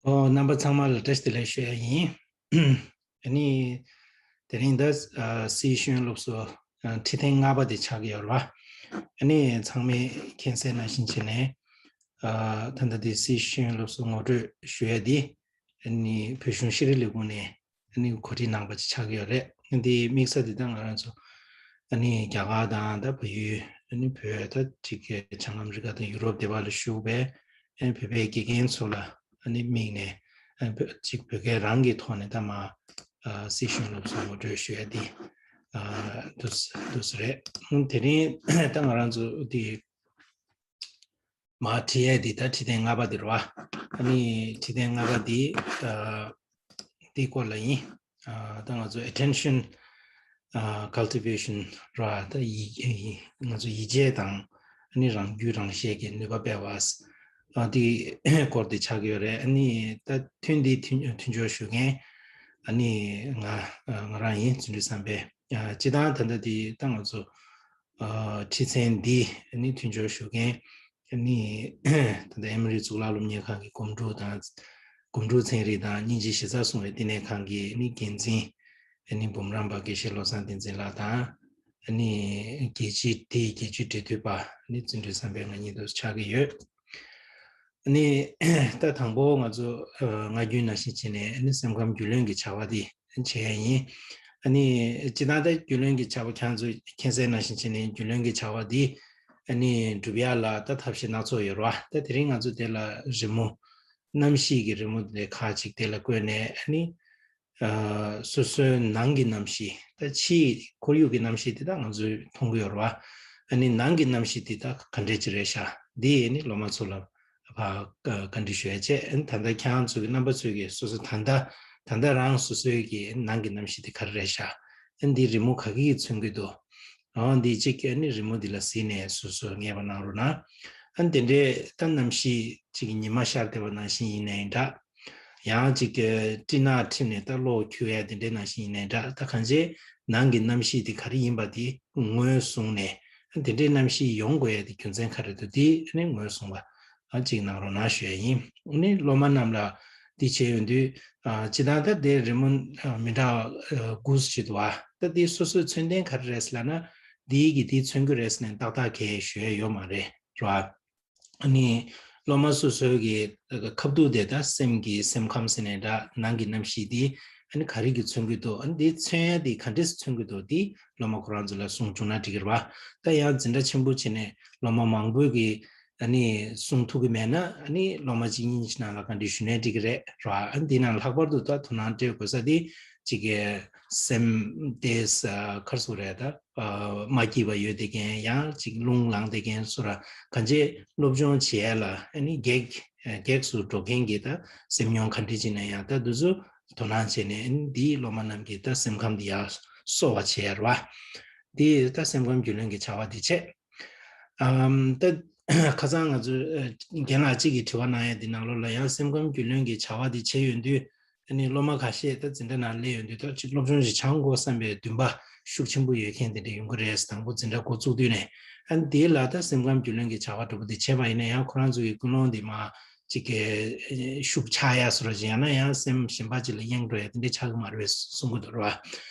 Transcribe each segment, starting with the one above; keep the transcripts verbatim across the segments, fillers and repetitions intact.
ཨོ། རྣམ་པ་ཚང་མ་ལ་བཀྲ་ཤིས་བདེ་ལེགས་ཞུ་ཡ་ཡིན། ཨ་ནི། དེ་རིང་ད་ཨ་སི་ཤེས་ཡོན་སློབ་གསོ་ཨ་ཁྲིད་ཐེངས་ལྔ་པ་དེ་ཆགས་ཀྱི་ཡོད་རེད་བ། ཨ་ནི་ཚང་མས་མཁྱེན་གསལ་ནང་བཞིན་བྱས་ནས། ཨ་ད་ལྟ་དེ་སི་ཤེས་ཡོན་སློབ་གསོ་ངོ་སྤྲོད་ཞུ་ཡ་དེ། ཨ་ནི་བོད་གཞུང་ཤེས་རིག་ལས་ཁུངས་ནས་ཨ་ནི་གོ་སྒྲིག་གནང་པ་ཅིག་ཆགས་ཀྱི་ཡོད་རེད། འདི་དམིགས་ས་འདི་ད་ང་རང་ཚོ་ཨ་ནི་རྒྱ་གར་དང་ད་བལ་ཡུལ། ཨ་ནི་བོད་ད་ཅིག་བྱང་ཨ་མི་རི་ཀ་དང་ཡུ་རོབ་དེ་བ་ལ་བཞུགས་པའི་ཨ་ནི་བོད་པའི་དགེ་རྒན་ཚོ་ལ་ཨ་ནི་དམིགས་ནས། ཨ་ནི་བོད་ཅིག་བོད་སྐད་རང་གི་ཐོག་ནས་ད་མ་ཨ་སི་ཤེས་ཡོན་སློབ་གསོ་ངོ་སྤྲོད་ཞུ་ཡ་འདི་ཨ་འདུག་འདུག་ས་རེད། ཨ་ནི་དེ་རིང་ད་ང་རང་ཚོ་འདི། མ་ཁྲིད་ཡས་འདི་ད་ཁྲིད་ཐེངས་ལྔ་པ་འདི་རེད་བ། ཨ་ནི་ཁྲིད་ཐེངས་ལྔ་པ་འདི་ཨ་འདི་སྐོར་ལ་ཡིན། ཨ་ད་ང་ཚོ་attention ཨ་cultivation རེད་བ། ད་ཡིད་ཡིད་ང་ཚོ་ཡིད་ཆེས་དང་ཨ་ནི་རང་རྒྱུད་རང་ཤེས་ཀྱི་ནུས་པ་སྤེལ་བ། ཨ་འདི་སྐོར་འདི་ཆགས་ཀྱི་ཡོད་རེད། ཨ་ནི་ད་ཐུན་འདི་མཐུན་མཐུན་སྦྱོར་ཞུ་མཁན་ཨ་ནི་ང་ང་རང་ཡིན། བརྩོན་འགྲུས་བསམ་འཕེལ། ཨ་སྤྱིར་བཏང་ད་ལྟ་འདི་ད་ང་ཚོ་ཨ་ཁྲིད་ཚན་འདི་ནི་མཐུན་སྦྱོར་ཞུ་མཁན་ནི་ད་ལྟ་ཨེ་མོ་རི་གཙུག་ལག་སློབ་གཉེར་ཁང་གི་སྒོམ་སྒྲུབ་དང་། སྒོམ་སྒྲུབ་ཚན་རིག་དང་སྙིང་རྗེ་གཞི་རྩར་བཟུང་བའི་བསྟི་གནས་ཁང་གི་ནི་འགན་འཛིན་ནི་འབུམ་རམས་པ་དགེ་བཤེས་བློ་བཟང་བསྟན་འཛིན་ལགས་དང་། ནི་རྒྱལ་སྤྱིའི་དེའི་རྒྱལ་སྤྱིའི་འབྲེལ་མཐུད་པ་ནི་བརྩོན་འགྲུས་བསམ་འཕེལ་ང་གཉིས་དུ་ཆགས་ཀྱི་ཡོད། ནི་ད་དང་པོ་ང་ཚོ་ཨ་སྔ་རྒྱུན་ནང་བཞིན་བྱས་ནས་ནི་སེམས་ཁམས་རྒྱུས་ལོན་གྱི་བྱ་བ་འདི་བྱེད་ཡ་ཡིན། ཨ་ནི་སྤྱིར་བཏང་ད་རྒྱུས་ལོན་གྱི་བྱ་བ་ཁྱེད་ཚོས་མཁྱེན་གསལ་ནང་བཞིན་བྱས་ནས་རྒྱུས་ལོན་གྱི་བྱ་བ་འདི་ཨ་ནི་སྒྲུབ་ཡ་ལ་ད་ཐབས་ཤེས་སྣ་ཚོགས་ཡོད་རེད་བ། ད་དེ་རིང་ང་ཚོ་དེ་ལ་རི་མོ། གནམ་གཤིས་ཀྱི་རི་མོ་དེ་ཁག་ཅིག་དེ་ལ་བཀོད་ནས་ཨ་ནི་ཨ་སོ་སོའི་ནང་གི་གནམ་གཤིས། ད་ཕྱིའི་ཁོར་ཡུག་གི་གནམ་གཤིས་དེ་ད་ང་ཚོས་མཐོང་གི་ཡོད་རེད་བ། ཨ་ནི་ནང་གི་གནམ་གཤིས་དེ་ད་ག་འདྲས་ཅིག་རེད་ཤག་འདི་ཨ་ནི་སློབ་མ་ཚོ་ལ་ཕར་བཀའ་འདྲི་ཞུ་ཡ་བྱས། ཨ་ནི་ད་ལྟ་ཁྱེད་རང་ཚོ་གི་རྣམ་པ་ཚོས་ཀྱི་སོ་སོ་ད་ལྟ་ད་ལྟ་རང་སོ་སོའི་གི་ནང་གི་གནམ་གཤིས་དེ་ག་རེ་རེད་ཤག་ཨ་ནི་འདི་རི་མོ་ག་གི་གིས་མཚོན་གྱི་འདུག་ཨ་འདི་གཅིག་ཨ་ནི་རི་མོ་འདི་ལ་གཟིགས་ནས་སོ་སོ་ངེས་པ་གནང་རོགས་གནང་། ཨ་ནི་དེ་འདྲའི་ད་གནམ་གཤིས་གཅིག་ཉི་མ་ཤར་བསྡད་པ་ནང་བཞིན་ཡིན་ནའི་འདྲ། ཡང་གཅིག་གི་སྤྲིན་ནག་འཁྲིགས་ནས་ད་གློག་འཁྱུག་ཡ་དེ་འདྲའི་ནང་བཞིན་ཡིན་ནའི་འདྲ། ད་གང་ཅི་ནང་གི་གནམ་གཤིས་དེ་ག་རེ་ཡིན་པ་དེ་ངོས་བཟུང་ནས། ཨ་ནི་དེ་འདྲའི་གནམ་གཤིས་ཡོང་དགོས་ཡ་དེ་རྒྱུ་མཚན་ག་རེ་འདུག་དེ་ཨ་ནི་ངོས་བཟུང་བ་ཨ་གཅིག་གནང་རོགས་གནང་ཞུ་ཡ་ཡིན། ཨ་ནི་སློབ་མ་རྣམས་ལ་འདི་བྱས་ཡོང་དུས། ཨ་སྤྱིར་བཏང་ད་དེ་རི་མོ་ཨ་མི་འདྲ་བ་ཨ་དགུ་ཞིག་འདུག་བ། ད་དེ་སོ་སོའི་མཚོན་དོན་ག་རེ་རེད་ཟེར་ལབ་ན། འདིའི་གི་དེ་མཚོན་གྱི་རེད་ཟེར་ནས་ཏག་ཏག་གས་ཞུ་ཡ་ཡོད་མ་རེད། རེད་བ། ཨ་ནི་སློབ་མ་སོ་སོའི་གི་ཁ་ཐུག་དེ་ད་སེམས་ཀྱི་སེམས་ཁམས་ཟེར་ནས་འདྲ། ནང་གི་གནམ་གཤིས་དེ་ཨ་ནི་ག་རེ་གི་མཚོན་གྱི་འདུག་ཨ་ནི་དེ་མཚོན་ཡ་དེ་ག་འདྲས་མཚོན་གྱི་འདུག་དེ་སློབ་མ་ཁོ་རང་ཚོ་ལ་གསུང་བཅུག་ན་འགྲིག་གི་རེད་བ། ད་ཡང་འཛིན་གྲྭ་ཆེན་པོ་བྱས་ནས་སློབ་མ་མང་པོས་གི་ཨ་ནི་གསུང་ཐུབ་ཀྱི་མེད་ན། ཨ་ནི་སློབ་མ་གཅིག་གཉིས་ཀྱི་ནང་ལ་བཀའ་འདྲི་ཞུས་ནའི་འགྲིག་གི་རེད། ར། ཨ་ནི་དེ་ནང་ལྷག་པར་དུ་ད་དོ་སྣང་སྤྲད་དགོས་ས་དེ་གཅིག་གི་སེམས་དེ་ས་ཁར་སོ་རེད། ད་ཨ་མ་སྐྱིད་པ་ཡོད་དེ་མཁན། ཡང་གཅིག་རླུང་ལངས་དེ་མཁན་སོ་ར། གང་ཅི་སློབ་སྦྱོང་བྱེད་ཡ་ལ་ཨ་ནི་གེགས་གེགས་སུ་འགྲོ་མཁན་གྱི་ད་སེམས་མྱོང་ག་འདྲ་ཅིག་ན་ཡང་ད་འདི་ཚོ་དོ་སྣང་བྱས་ནས། ཨ་ནི་དེའི་སློབ་མ་རྣམས་ཀྱི་ད་སེམས་ཁམས་དེ་ཡར་གསོ་བ་བྱེད་ཡ་ར་བ། དེ་ད་སེམས་ཁམས་རྒྱུས་ལོན་གྱི་བྱ་བ་དེ་བྱས། ཨམ། ད་ཁ་སང་ང་ཚོ་ཨ་རྒན་ལགས་གཅིག་གིས་དྲི་བ་གནང་ཡ་དེ་ནང་ལོགས་ལ་ཡང་སེམས་ཁམས་རྒྱུས་ལོན་གྱི་བྱ་བ་དེ་བྱས་ཡོང་དུས། ཨ་ནི་སློབ་མ་ཁ་ཤས་ད་འཛིན་གྲྭ་ནང་སླེབས་ཡོང་དུས། ད་ཅིག་སློབ་སྦྱོང་ཞིག་སྦྱང་དགོས་བསམ་པའི་འདུན་པ་ཤུགས་ཆེན་པོ་ཡོད་མཁན་དེ་འདྲ་ཡོང་གི་རེད། དང་པོ་འཛིན་གྲྭ་འགོ་བཙུགས་དུས་ནས། ཨ་ནི་དེ་ལ་ད་སེམས་ཁམས་རྒྱུས་ལོན་གྱི་བྱ་བ་འདྲ་པོ་དེ་བྱས་པ་ཡིན་ན་ཡང་། ཁོ་རང་ཚོ་གི་ཀུན་སློང་དེ་མར་ཅིག་གི་ཤུགས་ཆག་ཡ་བཟོ་འདྲ་ཅིག་ཡང་ན་ཡང་སེམས་གཞན་པ་ཅིག་ལ་གཡེང་འགྲོ་ཡ་དེ་འདྲ་ཆགས་ཀྱི་མ་རེད་པས་གསུང་གི་འདུག་ར་བ།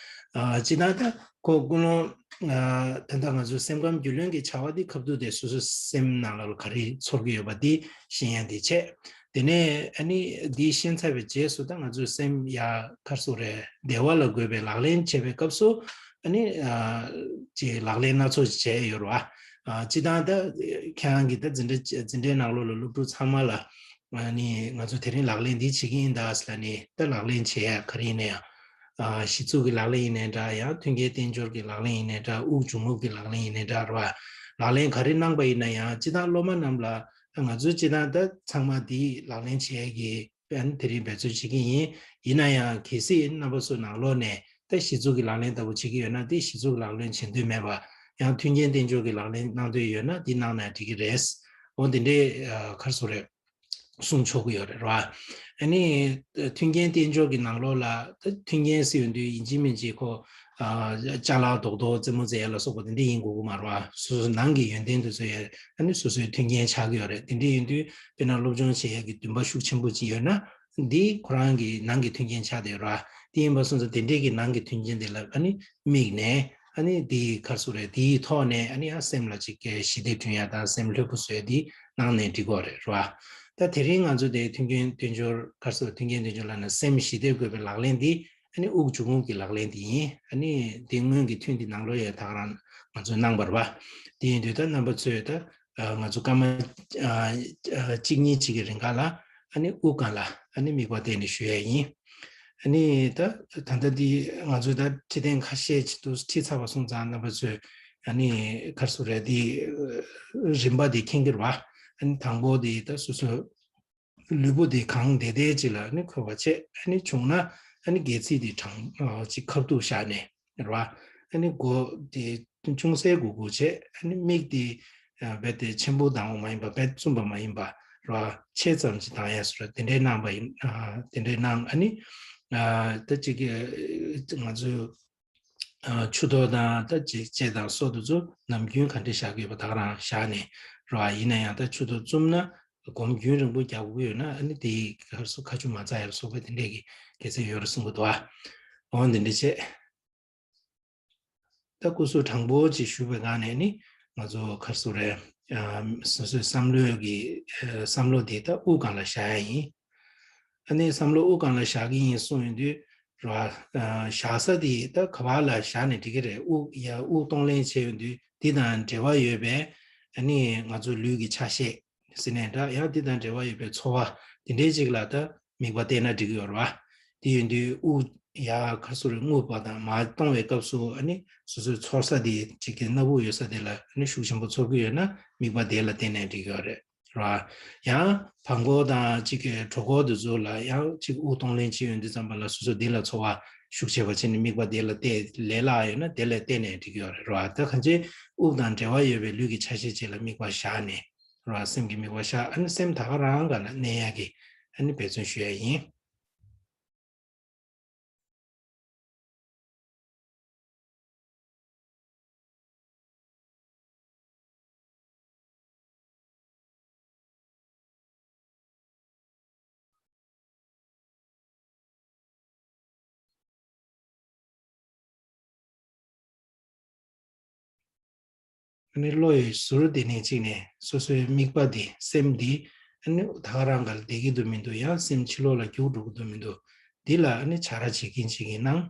ཨ་སྤྱིར་བཏང་ད་ཁོ་ཀུན་སློང་། ཨ་ད་ལྟ་ང་ཚོའི་སེམས་ཁམས་རྒྱུས་ལོན་གྱི་བྱ་བ་འདི་ཁ་ཐུག་དེ་སོ་སོའི་སེམས་ནང་ལ་ག་རེ་ཚོར་གྱི་ཡོད་པ་འདི་ཤེས་ཡ་དེ་བྱས། དེ་ནས་ཨ་ནི་འདི་ཤེས་ཚར་བའི་རྗེས་སུ་ད་ང་ཚོའི་སེམས་ཡ་ཁར་སོ་རེད། བདེ་བ་ལ་འགོད་པའི་ལག་ལེན་བྱེད་པའི་སྐབས་སུ་ཨ་ནི་ཨ་ཅིག་ལག་ལེན་སྣ་ཚོགས་ཤིག་བྱས་ཡོད་རེད་བ། ཨ་སྤྱིར་བཏང་ད་ཁྱེད་རང་གིས་ད་འཛིན་གྲྭ་འཛིན་གྲྭའི་ནང་ལོགས་ལ་སློབ་ཕྲུག་ཚང་མ་ལ། ཨ་ནི་ང་ཚོ་དེ་རིང་ལག་ལེན་འདི་བྱེད་ཀྱི་ཡིན་ད་ཟེར་ལབ་ནས། ད་ལག་ལེན་བྱེད་ཡ་ག་རེ་ཡིན་ན་ཡང་། ཨ་གཞི་ཚུགས་ཀྱི་ལག་ལེན་ཡིན་ནའི་འདྲ། ཡང་མཐུན་རྐྱེན་དཔལ་འབྱོར་གྱི་ལག་ལེན་ཡིན་ནའི་འདྲ། དབུགས་འབྱུང་རྔུབ་ཀྱི་ལག་ལེན་ཡིན་ནའི་འདྲ་རེད་བ། ལག་ལེན་ག་རེ་གནང་པ་ཡིན་ན་ཡང་། སྤྱིར་བཏང་སློབ་མ་རྣམས་ལ། ང་ཚོའི་སྤྱིར་བཏང་ད་ཚང་མ་འདི་ལག་ལེན་བྱེད་ཡ་གི་ཨ་ནི་དེ་རིང་འབད་རྩོལ་བྱེད་ཀྱི་ཡིན། ཡིན་ན་ཡང་གལ་སྲིད་རྣམ་པ་ཚོ་ནང་ལོགས་ནས་ད་གཞི་ཚུགས་ཀྱི་ལག་ལེན་ལྟ་བུ་བྱེད་ཀྱི་ཡོད་ན། དེ་གཞི་ཚུགས་ཀྱི་ལག་ལེན་བྱེད་འདོད་མེད་པ། ཡང་མཐུན་རྐྱེན་དཔལ་འབྱོར་གྱི་ལག་ལེན་གནང་འདོད་ཡོད་ན། དེ་གནང་ན་འགྲིག་གི་རེད། འོ་དེ་འདྲའི་ཨ་ཁར་སོ་རེད། གསུང་ཆོག་གི་ཡོད་རེད་ར། ཨ་ནི་མཐུན་རྐྱེན་དཔལ་འབྱོར་གྱི་ནང་ལོགས་ལ་ད་མཐུན་རྐྱེན་ཟེར་ཡོང་དུས་ཡིན་གཅིག་མིན་གཅིག་ཁོ་ཨ་ཅ་ལག་རྡོག་རྡོག་རྩེད་མོ་རྩེ་ཡ་ལ་སོགས་པ་དེ་འདྲ་ཡིན་དགོས་ཀྱི་མ་རེད་བ། སོ་སོ་ནང་གི་ཡོན་ཏན་དེ་ཚོ་ཡང་ཨ་ནི་སོ་སོའི་མཐུན་རྐྱེན་ཆགས་ཀྱི་ཡོད་རེད། དེ་འདྲ་ཡིན་དུས་དཔེར་ན་སློབ་སྦྱོང་བྱེད་ཡ་གི་འདུན་པ་ཤུགས་ཆེན་པོ་ཅིག་ཡོད་ན། ཨ་ འདི་ཁོ་རང་གི་ནང་གི་མཐུན་རྐྱེན་ཆགས་བསྡད་ཡོད་རེད་བ། དེ་ཡིན་པ་སོང་ཙང་དེ་འདྲས་ཀྱི་ནང་གི་མཐུན་རྐྱེན་དེ་ལ་ཨ་ནི་དམིགས་ནས་ཨ་ནི་དེའི་ག་རེ་ཟེར་དགོས་རེད། དེའི་ཐོག་ནས་ཨ་ནི་ཡང་སེམས་ལ་ཅིག་གི་ཞི་བདེ་བསྐྲུན་ཡ་དང་སེམས་ལྷོད་པོ་བཟོ་ཡ་དེ་གནང་ནས་འགྲིག་གི་རེད་བ། ད་དེ་རིང་ང་ཚོ་དེ་མཐུན་རྐྱེན་མཐུན་སྦྱོར་ག་རེ་ཟེར་དགོས་རེད། མཐུན་རྐྱེན་མཐུན་སྦྱོར་ལབ་ན་སེམས་ཞི་བདེ་དགོས་པའི་ལག་ལེན་དེ་ཨ་ནི་དབུགས་འབྱུང་རྔུབ་ཀྱི་ལག་ལེན་དེ་ཡིན། ཨ་ནི་དེ་སྔོན་གྱི་ཐུན་དེ་ནང་ལོགས་ཡང་ད་ག་རང་ང་ཚོས་གནང་བ་རེད་བ། དེ་ཡིན་དུས་ད་རྣམ་པ་ཚོས་ད་ཨ་ང་ཚོ་སྐར་མ་ཨ་ཨ་གཅིག་གཉིས་གཅིག་གི་རིང་ག་ལ་ཨ་ནི་དབུགས་སྒང་ལ་ཨ་ནི་དམིགས་པ་གཏད་ནས་ཞུ་ཡ་ཡིན། ཨ་ནི་ད་ད་ལྟ་འདི་ང་ཚོས་ད་ཁྲིད་ཐེངས་ཁ་ཤས་ཅིག་ཏུ་ཁྲིད་ཚར་བ་སོང་ཙང་རྣམ་པ་ཚོས་ཨ་ནི་ག་རེ་ཟེར་དགོས་རེད། འདི་རིམ་པ་འདི་མཁྱེན་གྱི་རེད་བ། ཨ་ནི་དང་པོ་འདི་ད་སོ་སོ་ལུས་པོ་དེ་གང་བདེ་བདེ་ཅིག་ལ་ནི་འཁོད་པ་བྱས། ཨ་ནི་བྱུང་ན་ཨ་ནི་སྒལ་ཚིགས་དེ་དྲང་ཨ་ཅིག་ཁ་ཐུག་བཞག་ནས་རེད་བ། ཨ་ནི་མགོ་དེ་ཅུང་ཟད་སྒུར་སྒུར་བྱས། ཨ་ནི་མིག་དེ་ཨ་རྦད་དེ་ཆེན་པོ་གདངས་པ་མ་ཡིན་པ། རྦད་བཙུམ་པ་མ་ཡིན་པ་རེད་བ། ཆེ་ཙམ་ཅིག་གདངས་ཡ་བཟོ་འདྲ་དེ་འདྲའི་གནང་བ་ཡིན། ཨ་དེ་འདྲའི་གནང་། ཨ་ནི་ཨ་ད་ཅིག་ང་ཚོས་ཨ་ཆུ་ཐོག་དང་ད་ཅིག་ལྕེ་དང་སོ་དེ་ཚོ་ནམ་རྒྱུན་ག་འདྲ་བཞག་གི་ཡོད་པ་ད་ག་རང་བཞག་ནས་རེད་བ། ཡིན་ན་ཡང་ད་ཆུ་ཐོག་བཙུམས་ན་སྒོམ་རྒྱུན་རིང་པོ་རྒྱག་དགོས་ཀྱི་ཡོད་ན་ཨ་ནི་དེའི་ཁར་སོ་ཁ་ཆུ་མ་འཛག་ཡ་ལ་སོགས་པའི་དེ་འདྲས་ཀྱི་དགེ་མཚན་ཡོད་རེད་གསུང་གི་འདུག་ཨ། འོ་འདི་འདྲ་བྱས། ད་སྐུ་གཟུགས་དྲང་པོ་ཅིག་བཞུགས་པའི་སྒང་ནས་ནི་ང་ཚོ་ག་རེ་ཟེར་དགོས་རེད། ཨ་སོ་སོའི་བསམ་བློའི་གི་ཨ་བསམ་བློ་དེ་ད་དབུགས་སྒང་ལ་བཞག་ཡ་ཡིན། ཨ་ནི་བསམ་བློ་དབུགས་སྒང་ལ་བཞག་གི་ཡིན་གསུངས་ཡོང་དུས་རེད་བ། ཨ་བཞག་ས་དེ་ད་ག་བ་ལ་བཞག་ནས་འགྲིག་གི་རེད། དབུགས་ཡ་དབུགས་གཏོང་ལེན་བྱས་ཡོང་དུས་འདི་དང་འབྲེལ་བ་ཡོད་པའི་ཨ་ནི་ང་ཚོ་ལུས་ཀྱི་ཆ་ཤས་ཟེར་ནས་འདྲ། ཡང་འདི་དང་འབྲེལ་བ་ཡོད་པའི་ཚོར་བ་དེ་འདྲའི་ཅིག་ལ་ད་དམིགས་པ་གཏད་ན་འགྲིག་གི་ཡོད་རེད་བ། དེ་ཡིན་དུས་དབུགས་ཡ་ག་རེ་ཟེར་དགོས་རེད། རྔུབ་པ་དང་མར་གཏོང་བའི་སྐབས་སུ་ཨ་ནི་སོ་སོའི་ཚོར་ས་དེ་ཅིག་གི་སྣ་བུག་ཡོད་ས་དེ་ལ་ཨ་ནི་ཤུགས་ཆེན་པོ་ཚོར་གྱི་ཡོད་ན་དམིགས་པ་དེ་ལ་བརྟེན་ནས་འགྲིག་གི་ཡོད་རེད། རེད་བ། ཡང་བྲང་ཁོག་དང་གཅིག་གི་གྲོད་ཁོག་དེ་ཚོ་ལ་ཡང་གཅིག་དབུགས་གཏོང་ལེན་བྱེད་ཡོང་དུས་ཙམ་པ་ལ་སོ་སོ་དེ་ལ་ཚོར་བ་ཤུགས་ཆེ་བ་བྱས་ནས་དམིགས་པ་དེ་ལ་གཏད། ལས་སླ་ཡོད་ན་དེ་ལ་བརྟེན་ནས་འགྲིག་གི་ཡོད་རེད། རེད་བ། ད་གང་ཅི་དབུགས་དང་འབྲེལ་བ་ཡོད་པའི་ལུས་ཀྱི་ཆ་ཤས་ཅིག་ལ་དམིགས་པ་བཞག་ནས་རེད་བ། སེམས་ཀྱི་དམིགས་པ་བཞག་ཨ་ནི་སེམས་ད་ག་རང་སྒང་ལ་གནས་ཡག་གི་ཨ་ནི་འབད་བརྩོན་ཞུ་ཡ་ཡིན། ཨ་ནི་བློ་ཡི་ཟུར་དེ་ནས་གཅིག་ནས་སོ་སོའི་དམིགས་པ་འདི་སེམས་འདི་ཨ་ནི་ད་ག་རང་སྒང་ལ་བསྡད་ཀྱི་འདུག་མི་འདུག་ཡང་སེམས་ཕྱི་ལོགས་ལ་རྒྱུག་འགྲོ་གི་འདུག་མི་འདུག་འདི་ལ་ཨ་ནི་བྱ་ར་བྱེད་ཀྱིན་བྱེད་ཀྱིན་གནང་།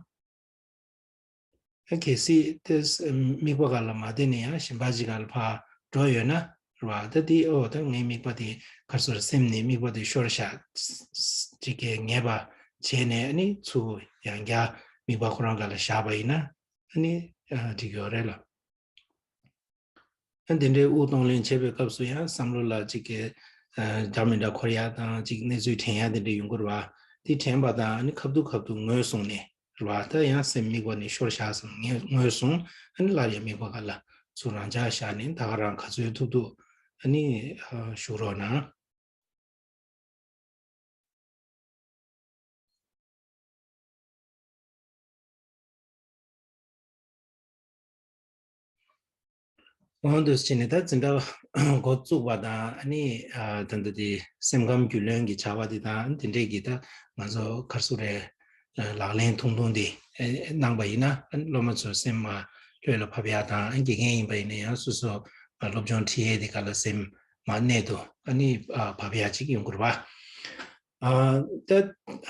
ཨ་གལ་སྲིད་དེ་དམིགས་པ་སྒང་ལ་མ་བསྡད་ནས་ཡང་གཞན་པ་ཅིག་སྒང་ལ་ཕར་འགྲོ་ཡོད་ན་རེད་བ། ད་དེ་ཨོ་ད་ངའི་དམིགས་པ་དེ་ག་རེ་ཟེར་སེམས་ནས་དམིགས་པ་དེ་ཤོར་བཞག་ཅིག་གི་ངེས་པ་བྱས་ནས་ཨ་ནི་ཚུར་ཡང་བསྐྱར་དམིགས་པ་ཁོ་རང་སྒང་ལ་བཞག་པ་ཡིན་ན་ཨ་ནི་ཨ་འགྲིག་ཡོད་རེད་ལ། ཨ་འདི་འདྲའི་དབུགས་གཏོང་ལེན་བྱེད་པའི་སྐབས་སུ་ཡང་བསམ་བློ་ལ་ཅིག་གི་ཨ་འདྲ་མི་འདྲ་འཁོར་ཡག་དང་ཅིག་གནས་ཚུལ་དྲན་ཡག་དེ་འདྲ་ཡོང་གི་རེད་བ། དེ་དྲན་པ་དང་ཨ་ནི་ཁ་ཐུག་ཁ་ཐུག་ངོས་བཟུང་ནས་རེད་བ། ད་ཡང་སེམས་དམིགས་པ་ནས་ཤོར་བཞག་བསམ་ངས་ངོས་བཟུང་། ཨ་ནི་སླར་ཡང་དམིགས་པ་སྒང་ལ་ཚུར་རང་འཇགས་བཞག་ནས་ད་ག་རང་ག་ཚོད་ཐུབ་ཐུབ་ཨ་ནི་ཨ་བཞུགས་རོགས་གནང་། འོ་འདུག་སེ་བྱས་ནས་ད་འཛིན་གྲྭ་འགོ་བཙུགས་པ་དང་ཨ་ནི་ཨ་ད་ལྟ་དེ་སེམས་ཁམས་རྒྱུས་ལོན་གྱི་བྱ་བ་དེ་དང་དེ་འདྲས་ཀྱི་ད་ང་ཚོ་ག་རེ་ཟེར་དགོས་རེད། ལག་ལེན་ཐུང་ཐུང་དེ་ཨ་གནང་པ་ཡིན་ན་ཨ་ནི་སློབ་མ་ཚོ་སེམས་མ་ལྷོད་ལ་ཕབ་ཡག་དང་ཨ་དགེ་རྒན་ཡིན་པ་ཡིན་ན་ཡང་སོ་སོ་ཨ་སློབ་སྦྱོང་ཁྲིད་ཡས་དེ་ག་ལ་སེམས་མ་གནད་དུ་ཨ་ནི་ཨ་བབས་ཡག་ཅིག་ཡོང་གི་རེད་བ། ཨ་ད་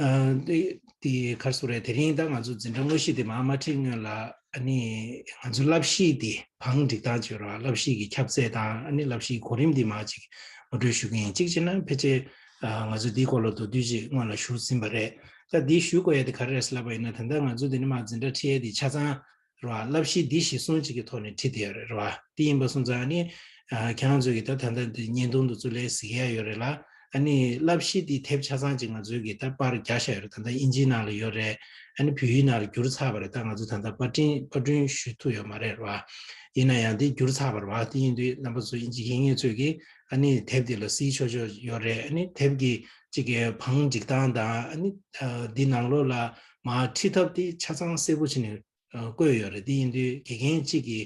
ཨ་དེ་དེ་ག་རེ་ཟེར་དགོས་རེད། དེ་རིང་ད་ང་ཚོ་འཛིན་གྲྭ་དངོས་གཞི་དེ་མར་མ་ཁྲིད་སྔོན་ལ་ཨ་ནི་ང་ཚོ་བསླབ་གཞི་དེ་བང་སྒྲིག་སྟངས་བྱས་རེད་བ། བསླབ་གཞི་གི་ཁྱབ་ཚད་དང་ཨ་ནི་བསླབ་གཞིའི་གོ་རིམ་དེ་མར་ཅིག་ངོ་སྤྲོད་ཞུ་གི་ཡིན། གཅིག་བྱས་ན་ཕལ་ཆེར་ཨ་ང་ཚོ་འདིའི་སྐོར་ལ་མདོར་བསྡུས་ཅིག་སྔོན་ལ་ཞུས་ཟིན་པ་རེད། ད་འདི་ཞུ་དགོས་ཡ་དེ་ག་རེ་རེད་ཟེར་ལབ་པ་ཡིན་ན་ད་ལྟ་ང་ཚོ་འདི་ནས་མར་འཛིན་གྲྭ་ཁྲིད་ཡ་དེ་ཆ་ཚང་རེད་བ། བསླབ་གཞི་འདི་གཞི་བཟུང་ཅིག་གི་ཐོག་ནས་ཁྲིད་བསྡད་ཡོད་རེད་རེད་བ། དེ་ཡིན་པ་སོང་ཙང་ཨ་ནི་ཨ་ཁྱེད་རང་ཚོ་གི་ད་ད་ལྟ་འདི་བརྙན་ཐུང་དུ་ཚུར་ལས་གཟིགས་ཡ་ཡོད་རེད་ལ། ཨ་ནི་བསླབ་གཞི་འདི་དེབ་ཆ་ཚང་ཅིག་ང་ཚོའི་གི་ད་པར་རྒྱག་བཞག་ཡོད་རེད། ད་ལྟ་ཨིན་ཇིའི་ནང་ལ་ཡོད་རེད། ཨ་ནི་བོད་ཡིག་ནང་ལ་བསྒྱུར་ཚར་བ་རེད། ད་ང་ཚོ་ད་ལྟ་པར་སྐྲུན་པར་སྐྲུན་ཞུ་ཐུབ་ཡོད་མ་རེད་རེད་བ། ཡིན་ན་ཡང་འདི་བསྒྱུར་ཚར་བ་རེད་བ། དེ་ཡིན་དུས་རྣམ་པ་ཚོ་ཨིན་ཇི་མཁས་མཁན་ཚོས་གི་ཨ་ནི་དེབ་འདི་ལ་གཟིགས་ཆོག་ཆོག་ཡོད་རེད། ཨ་ནི་དེབ་ཀྱི་ཅིག་གི་བང་སྒྲིག་སྟངས་དང་ཨ་ནི་ཨ་འདི་ནང་ལོགས་ལ་མར་ཁྲིད་ཐབས་དེ་ཆ་ཚང་གསལ་པོ་བྱས་ནས་ཨ་བཀོད་ཡོད་རེད། དེ་ཡིན་དུས་དགེ་རྒན་གཅིག་གི་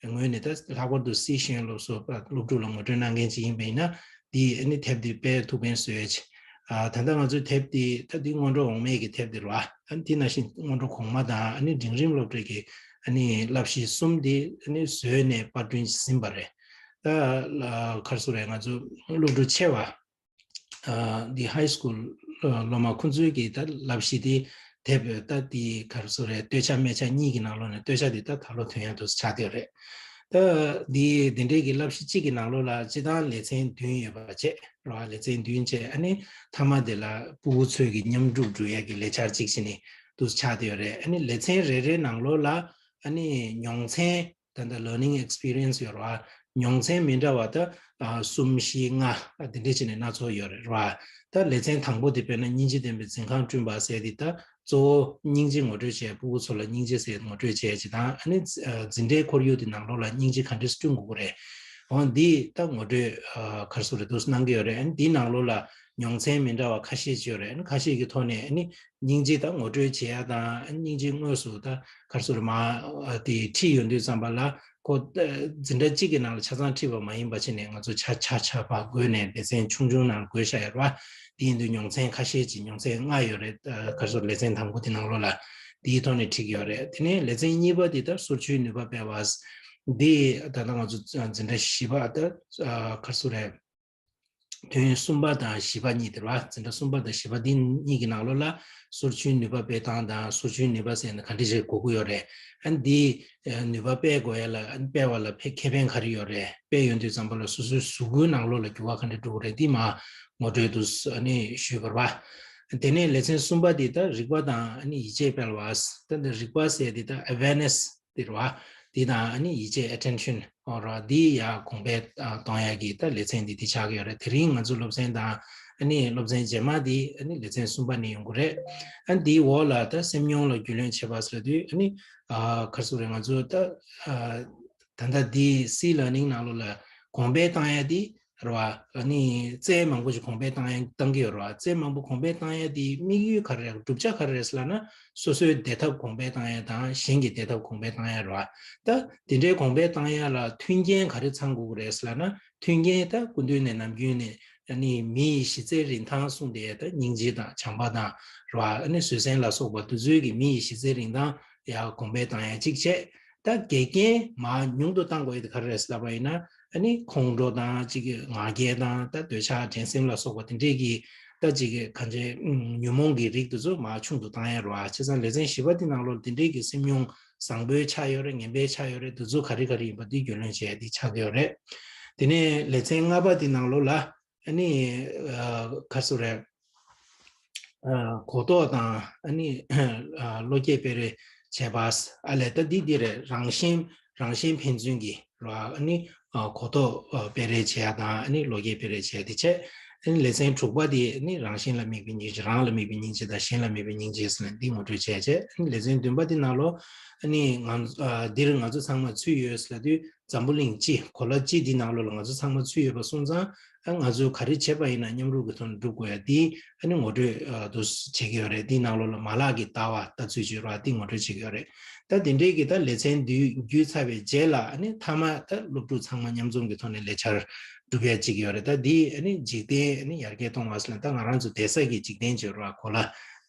ངོས་ནས་ད་ལྷག་པར་དུ་སི་ཤེས་ཡོན་སློབ་གསོ་སློབ་ཕྲུག་ལ་ངོ་སྤྲོད་གནང་མཁན་གཅིག་ཡིན་པ་ཡིན་ན་འདི་ཨ་ནི་དེབ་འདི་དཔེ་ཐུགས་ཕན་གསོས་ཡ་ཆེ། ཨ་ད་ལྟ་ང་ཚོའི་དེབ་འདི་ད་འདི་སྔོན་འགྲོ་འོག་མའི་གི་དེབ་འདི་རེད་བ། ཨ་ནི་དེ་ནང་བཞིན་སྔོན་འགྲོ་གོང་མ་དང་ཨ་ནི་འབྲིང་རིམ་སློབ་གྲྭའི་གི་ཨ་ནི་བསླབ་གཞི་གསུམ་འདི་ཨ་ནི་བཟོས་ནས་པར་སྐྲུན་ཟིན་པ་རེད། ད་ལ་ག་རེ་ཟེར་རེད། ང་ཚོ་སློབ་ཕྲུག་ཆེ་བ་ཨ་འདི་ཧའི་སི་ཀུལ་སློབ་མ་ཁོང་ཚོའི་གི་ད་བསླབ་གཞི་དེ་དེབ་ད་དེ་ག་རེ་ཟེར་རེད། སྟོད་ཆ་སྨད་ཆ་གཉིས་ཀྱི་ནང་ལོགས་ནས་སྟོད་ཆ་དེ་ད་ད་ལོ་ཐོན་ཡག་དུ་ཆགས་བསྡད་རེད། ད་འདི་འདི་འདྲའི་གི་བསླབ་གཞི་གཅིག་གི་ནང་ལོགས་ལ་སྤྱི་བཏང་ལེ་ཚན་བདུན་ཡོད་པ་བྱས་རེད་བ། ལེ་ཚན་བདུན་བྱས་ཨ་ནི་མཐའ་མ་དེ་ལ་ཕྲུ་གུ་ཚོའི་གི་མཉམ་སྒྲུབ་སྒྲུབ་ཡག་གི་ལས་འཆར་གཅིག་བྱས་ནས་དུ་ཆགས་བསྡད་ཡོད་རེད། ཨ་ནི་ལེ་ཚན་རེ་རེའི་ནང་ལོགས་ལ་ཨ་ནི་མྱོང་ཚན་ད་ལྟ་learning experience ཡོད་རེད་བ། མྱོང་ཚན་མི་འདྲ་བ་ད་ཨ་གསུམ་བཞི་ལྔ་ཨ་དེ་འདྲས་བྱས་ནས་སྣ་ཚོགས་ཡོད་རེད་བ། ད་ལེ་ཚན་དང་པོ་དེ་དཔེར་ན་སྙིང་རྗེ་ལྡན་པའི་འཛིན་ཁང་བསྐྲུན་པ་ཟེར་དེ་ད་གཙོ་བོ་སྙིང་རྗེ་ངོ་སྤྲོད་བྱས། ཕྲུ་གུ་ཚོ་ལ་སྙིང་རྗེ་ཟེར་ངོ་སྤྲོད་བྱས་ཅིག་དང་ཨ་ནི་འཛིན་གྲྭའི་ཁོར་ཡུག་དེ་ནང་ལོགས་ལ་སྙིང་རྗེ་ག་འདྲས་བསྐྲུན་དགོས་ཀྱི་རེད། འོ་འདི་ད་ངོ་སྤྲོད་ཨ་ག་རེ་ཟེར་རེད་འདུག་གནང་གི་ཡོད་རེད། ཨ་ནི་འདིའི་ནང་ལོགས་ལ་མྱོང་ཚན་མི་འདྲ་བ་ཁ་ཤས་ཅིག་ཡོད་རེད། ཨ་ནི་ཁ་ཤས་ཀྱི་ཐོག་ནས་ཨ་ནི་སྙིང་རྗེ་ད་ངོ་སྤྲོད་བྱེད་ཡ་དང་ཨ་ནི་སྙིང་རྗེ་དངོས་སུ་ད་ག་རེ་ཟེར་རེད་མ་ཨ་དེ་ཁྲིད་ཡོང་དུས་ཙམ་པ་ལ་ཁོ་ད་འཛིན་གྲྭ་གཅིག་གི་ནང་ལ་ཆ་ཚང་ཁྲིད་པ་མ་ཡིན་པ་བྱས་ནས་ང་ཚོ་ཆ་ཆ་ཆ་བགོས་ནས་ལེ་ཚན་ཆུང་ཆུང་ནང་བགོས་བཞག་ཡོད་རེད་བ། དེ་ཡིན་དུས་མྱོང་ཚན་ཁ་ཤས་ཅིག་མྱོང་ཚན་ལྔ་ཡོད་རེད། ཨ་ག་རེ་ཟེར་ལེ་ཚན་དང་པོ་དེ་ནང་ལོགས་ལ་དེའི་ཐོག་ནས་ཁྲིད་ཀྱི་ཡོད་རེད། དེ་ནས་ལེ་ཚན་གཉིས་པ་དེ་ད་སོར་ཆུད་ནུས་པ་སྤེལ་བ། འདི་ད་ལྟ་ང་ཚོ་འཛིན་གྲྭ་བཞི་པ་ད་ཨ་ག་རེ་ཟེར་རེད། ཐུན་གསུམ་པ་དང་བཞི་པ་གཉིས་དེ་རེད་བ། འཛིན་གྲྭ་གསུམ་པ་དང་བཞི་པ་འདི་གཉིས་ཀྱི་ནང་ལོགས་ལ་སོར་ཆུད་ནུས་པ་སྤེལ་སྟངས་དང་སོར་ཆུད་ནུས་པ་ཟེར་ན་ག་འདྲ་ཞིག་དགོས་ཀྱི་ཡོད་རེད། ཨ་ནི་འདི་ནུས་པ་སྤེལ་དགོས་ཡ་ལ་ཨ་ནི་སྤེལ་བ་ལ་ཁེ་ཕན་ག་རེ་ཡོད་རེད། སྤེལ་ཡོང་དུས་ཙམ་པ་ལ་སོ་སོའི་གཟུགས་པོའི་ནང་ལོགས་ལ་འགྱུར་བ་ག་འདྲ་འགྲོ་གི་རེད། འདི་མར་ངོ་སྤྲོད་དུ་ཨ་ནི་ཞུས་པ་རེད་བ། དེ་ནས་ལེ་ཚན་གསུམ་པ་འདི་ད་རིག་པ་དང་ཨ་ནི་ཡིད་ཆེས་སྤེལ་བ། ད་འདི་རིག་པ་ཟེར་འདི་ད་awareness དེ་རེད་བ། དེ་དང་ཨ་ནི་ཡིད་ཆེས་attention ཨོ་ར་དེ་ཡ་གོང་འཕེལ་ཨ་གཏོང་ཡ་གི་ད་ལེ་ཚན་འདི་དེ་ཆགས་ཀྱི་ཡོད་རེད། དེ་རིང་ང་ཚོ་སློབ་ཚན་དང་ཨ་ནི་སློབ་ཚན་རྗེས་མ་དེ་ཨ་ནི་ལེ་ཚན་གསུམ་པ་ནས་ཡོང་གི་རེད། ཨ་ནི་དེའི་འོག་ལ་ད་སེམས་མྱོང་ལ་རྒྱུས་ལོན་བྱེད་པ་ཟེར་དུས་ཨ་ནི་ཨ་ག་རེ་ཟེར་རེད། ང་ཚོ་ད་ཨ་ད་ལྟ་དེ་C learning ནང་ལོགས་ལ་གོང་འཕེལ་བཏང་ཡ་དེ་རེད་བ། ཨ་ནི་རྩལ་མང་པོ་ཞིག་གོང་འཕེལ་བཏང་ཡ་བཏང་གི་ཡོད་རེད་བ། རྩལ་མང་པོ་གོང་འཕེལ་བཏང་ཡ་དེ་དམིགས་ཡུལ་ག་རེ་རེད། བསྒྲུབ་བྱ་ག་རེ་རེད་ཟེར་ལབ་ན་སོ་སོའི་བདེ་ཐབས་གོང་འཕེལ་བཏང་ཡ་དང་གཞན་གྱི་བདེ་ཐབས་གོང་འཕེལ་བཏང་ཡ་རེད་བ། ད་དེ་འདྲའི་གོང་འཕེལ་བཏང་ཡ་ལ་མཐུན་རྐྱེན་ག་རེ་ཚང་དགོས་ཀྱི་རེད་ཟེར་ལབ་ན་མཐུན་རྐྱེན་ད་སྐུ་མདུན་ནས་ནམ་རྒྱུན་ནས་ཨ་ནི་མི་ཡི་གཞི་རྩའི་རིན་ཐང་གསུངས་དེ་ད་སྙིང་རྗེ་དང་བྱམས་པ་དང་རེད་བ། ཨ་ནི་བཟོད་བསྲན་ལ་སོགས་པ་དེ་ཚོའི་གི་མི་ཡི་གཞི་རྩའི་རིན་ཐང་ཡ་གོང་འཕེལ་བཏང་ཡ་གཅིག་བྱས། ད་འགལ་རྐྱེན་མར་ཉུང་དུ་གཏང་དགོས་ཡ་དེ་ག་རེ་རེད་ལབ་པ་ཡིན་ན་ཨ་ནི་ཁོང་ཁྲོ་དང་གཅིག་གི་ང་རྒྱལ་དང་ད་འདོད་ཆགས་འགྲན་སེམས་ལ་སོགས་པ་དེ་འདྲས་ཀྱི་ད་གཅིག་གི་གང་ཅི་ཉོན་མོངས་ཀྱི་རིགས་དེ་ཚོ་མར་ཆུང་དུ་གཏང་ཡ་རེད་བ། བྱས་ཙང་ལེ་ཚན་བཞི་པ་དེ་ནང་ལོགས་དེ་འདྲས་ཀྱི་སེམས་མྱོང་བཟང་པོའི་ཆ་ཡོད་རེད། ངན་པའི་ཆ་ཡོད་རེད། དེ་ཚོ་ག་རེ་ག་རེ་ཡིན་པ་དེ་རྒྱུས་ལོན་བྱས་ཏེ་ཆགས་ཀྱི་ཡོད་རེད། དེ་ནས་ལེ་ཚན་ལྔ་པ་དེ་ནང་ལོགས་ལ་ཨ་ནི་ཨ་ག་རེ་ཟེར་རེད། ཨ་གོ་རྟོགས་དང་ཨ་ནི་ཨ་བློ་སྐྱེད་སྤེལ་རེས་བྱས་པ། ཨ་ལས་ད་འདི་འདི་རེད། རང་གཞན་རང་གཞན་ཕན་ཚུན་གྱི་རེད་བ། ཨ་ནི་ཨ་གོ་རྟོགས་ཨ་སྤེལ་རེས་བྱས་ཡ་དང་ཨ་ནི་བློ་སྐྱེད་སྤེལ་རེས་བྱས་ཏེ་བྱས། ཨ་ནི་ལེ་ཚན་དྲུག་པ་དེ་ཨ་ནི་རང་གཞན་ལ་དམིགས་པའི་སྙིང་རྗེ། རང་ལ་དམིགས་པའི་སྙིང་རྗེ་དང་གཞན་ལ་དམིགས་པའི་སྙིང་རྗེ་ཟེར་ནས་འདི་ངོ་སྤྲོད་བྱས་བྱས། ཨ་ནི་ལེ་ཚན་བདུན་པ་དེ་ནང་ལོགས་ཨ་ནི་ང་ཨ་འདིར་ང་ཚོ་ཚང་མ་ཚུད་ཡོད་ཟེར་ལབ་དུས། འཛམ་བུ་གླིང་སྤྱི་གོ་ལ་སྤྱི་འདི་ནང་ལོགས་ལ་ང་ཚོ་ཚང་མ་ཚུད་ཡོད་པ་སོང་ཙང་ཨ་ང་ཚོས་ག་རེ་བྱས་པ་ཡིན་ན་མཉམ་རུབ་ཀྱི་ཐོག་ནས་སྒྲུབ་དགོས་ཡ་འདི་ཨ་ནི་ངོ་སྤྲོད་ཨ་དུ་བྱེད་ཀྱི་ཡོད་རེད། འདི་ནང་ལོགས་ལ་མ་ལག་གི་ལྟ་བ་ལྟ་ཚུལ་བརྗོད་ར་འདི་ངོ་སྤྲོད་བྱེད་ཀྱི་ཡོད་རེད། ད་དེ་འདྲའི་གི་ད་ལེ་ཚན་འདི་བརྒྱུད་ཚར་བའི་རྗེས་ལ་ཨ་ནི་མཐའ་མ་ད་སློབ་ཕྲུག་ཚང་མ་མཉམ་འཛོམས་ཀྱི་ཐོག་ནས་ལས་འཆར་སྒྲུབ་ཡ་གཅིག་ཡོད་རེད། ད་འདི་ཨ་ནི་འཇིག་རྟེན་ཨ་ནི་ཡར་རྒྱས་གཏོང་བ་ཟེར་ན་ད་ང་རང་ཚོ་བསྡད་ས་གི་འཇིག་རྟེན་བརྗོད་ར་གོ་ལ་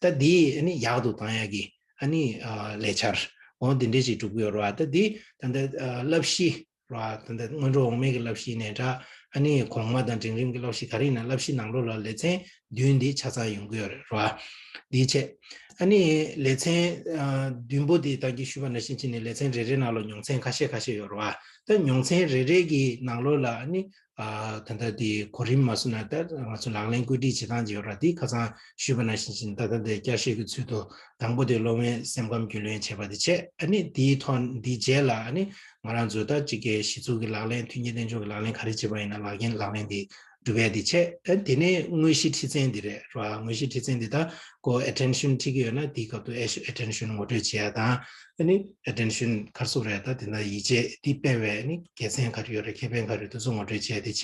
ད་འདི་ཨ་ནི་ཡག་ཏུ་བཏང་ཡ་གི་ཨ་ནི་ཨ་ལས་འཆར་འོ་འདི་འདྲས་ཅིག་སྒྲུབ་ཀྱི་ཡོད་རེད་བ། ད་འདི་ད་ལྟ་ཨ་བསླབ་གཞི་རེད་བ། ད་ལྟ་སྔོན་འགྲོ་འོག་མའི་གི་བསླབ་གཞི་ནས་འདྲ་ཨ་ནི་གོང་མ་དང་འབྲིང་རིམ་གྱི་བསླབ་གཞི་ག་རེ་ཡིན་ན་བསླབ་གཞི་ནང་ལོགས་ལ་ལེ་ཚན་བདུན་འདི་ཆ་ཚང་ཡོང་གི་ཡོད་རེད་བ། འདིའི་ཆེད་ཨ་ནི་ལེ་ཚན་ཨ་བདུན་པོ་འདི་ད་གིན་ཞུས་པ་ནང་བཞིན་བྱས་ནས་ལེ་ཚན་རེ་རེ་ནང་ལ་མྱོང་ཚན་ཁ་ཤས་ཁ་ཤས་ཡོད་རེད་བ། ད་མྱོང་ཚན་རེ་རེ་གི་ནང་ལོགས་ལ་ཨ་ནི་ཨ་ད་ལྟ་དེ་གོ་རིམ་མ་སོང་ན་ད་ང་ཚོ་ལག་ལེན་བཀོད་སྒྲིག་བྱེད་སྟངས་ཅིག་ཡོད་ར། དེ་ཁ་སང་ཞུས་པ་ནང་བཞིན་བཞིན་ད་ལྟ་དེ་བསྐྱར་བཤད་ཀྱི་ཚུལ་དུ་དང་པོ་དེ་སློབ་མའི་སེམས་ཁམས་རྒྱུས་ལོན་བྱེད་པ་དེ་བྱས། ཨ་ནི་དེའི་ཐོག་དེའི་རྗེས་ལ་ཨ་ནི་ང་རང་ཚོ་ད་གཅིག་གི་གཞི་ཚུགས་ཀྱི་ལག་ལེན་མཐུན་རྐྱེན་གཏན་འཇགས་ཀྱི་ལག་ལེན་ག་རེ་བྱེད་པ་ཡིན་ན་ལག་ལེན་ལག་ལེན་དེ་སྒྲུབ་ཡ་དེ་བྱས། ཨ་དེ་ནས་དངོས་གཞི་ཁྲིད་ཚན་འདི་རེད་ར། དངོས་གཞི་ཁྲིད་ཚན་འདི་ད་ཀོ་attention ཁྲིད་ཀྱི་ཡོད་ན་དེའི་སྐབས་དུ་attention ངོ་སྤྲོད་བྱེད་ཡ་དང་ཨ་ནི་attention ག་རེ་ཟེར་རེད། ད་དེ་འདྲ་ཡིད་ཆེས་འདི་སྤེལ་བའི་ཨ་ནི་དགེ་མཚན་ག་རེ་ཡོད་རེད། ཁེ་ཕན་ག་རེ་དེ་ཚོ་ངོ་སྤྲོད་བྱས་ཏེ་བྱས་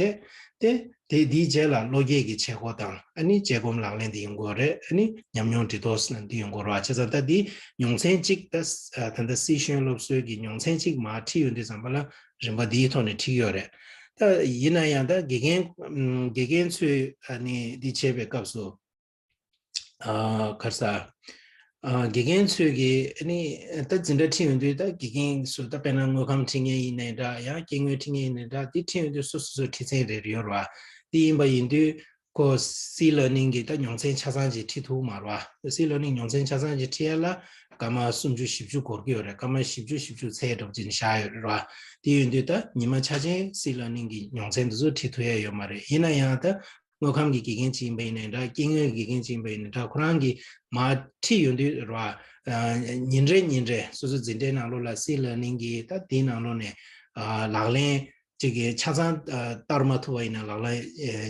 ཏེ། དེ་འདིའི་རྗེས་ལ་བློ་སྐྱེད་ཀྱི་བྱེད་སྒོ་དང་ཨ་ནི་དཔྱད་སྒོམ་ལག་ལེན་འདི་ཡོང་དགོས་རེད། ཨ་ནི་ཉམས་མྱོང་འདྲི་རྟོག་ཟེར་ན་འདི་ཡོང་དགོས་རེད་བ། བྱས་ཙང་ད་འདི་མྱོང་ཚན་གཅིག་ད་ད་ལྟ་སི་ཤོན་སློབ་གསོའི་གི་མྱོང་ཚན་གཅིག་མར་ཁྲིད་ཡོང་དུས་ཙམ་པ་ལ་རིམ་པ་འདིའི་ཐོག་ནས་ཁྲིད་ཀྱི་ཡོད་རེད། ད་ཡིན་ན་ཡང་ད་དགེ་རྒན་དགེ་རྒན་ཚོས་ཨ་ནི་འདི་བྱེད་པའི་སྐབས་སུ། ཨ་ག་རེ་ཟ། ཨ་དགེ་རྒན་ཚོས་ཀྱི་ཨ་ནི་ད་འཛིན་གྲྭ་ཁྲིད་ཡོང་དུས་ད་དགེ་རྒན་ཚོ་ད་དཔེར་ན་དངོས་ཁམས་ཁྲིད་མཁན་ཡིན་ནའི་འདྲ། ཡང་སྐྱེ་དངོས་ཁྲིད་མཁན་ཡིན་ནའི་འདྲ། འདི་ཁྲིད་ཡོང་དུས་སོ་སོ་སོའི་ཁྲིད་ཚན་རེ་རེ་ཡོད་རེད་བ། འདི་ཡིན་པ་ཡིན་དུས་ཁོ་སི་ལར་ནིང་གི་ད་མྱོང་ཚན་ཆ་ཚང་ཅིག་ཁྲིད་ཐུབ་མ་རེད་བ། སི་ལར་ནིང་མྱོང་ཚན་ཆ་ཚང་ཅིག་ཁྲིད་ཡ་ལ་སྐར་མ་སུམ་ཅུ་བཞི་བཅུ་འགོར་གྱི་ཡོད་རེད། སྐར་མ་བཞི་བཅུ་བཞི་བཅུ་ཚད་འདྲ་པོ་ཅིག་བཞག་ཡོད་རེད་བ། དེ་ཡིན་དུས་ད་ཉི་མ་ཆ་ཆེན་སི་ལར་ནིང་གི་མྱོང་ཚན་འདི་ཚོ་ཁྲིད་ཐུབ་ཡ་ཡོད་མ་རེད། ཡིན་ན་ཡང་ད་དངོས་ཁམས་ཀྱི་དགེ་རྒན་ཅིག་ཡིན་པ་ཡིན་ནའི་འདྲ། སྐྱེ་དངོས་ཀྱི་དགེ་རྒན་ཅིག་ཡིན་པ་ཡིན་ནའི་འདྲ། ཁོ་རང་གིས་མར་ཁྲིད་ཡོང་དུས་རེད་བ། ཉིན་རེ་ཉིན་རེ་སོ་སོའི་འཛིན་གྲྭའི་ནང་ལོགས་ལ་སི་ལར་ནིང་གི་ད་དེའི་ནང་ལོགས་ནས་ལག་ལེན་ཅིག་གི་ཆ་ཚང་བསྟར་མ་ཐུབ་པ་ཡིན་ན་ལག་ལེན་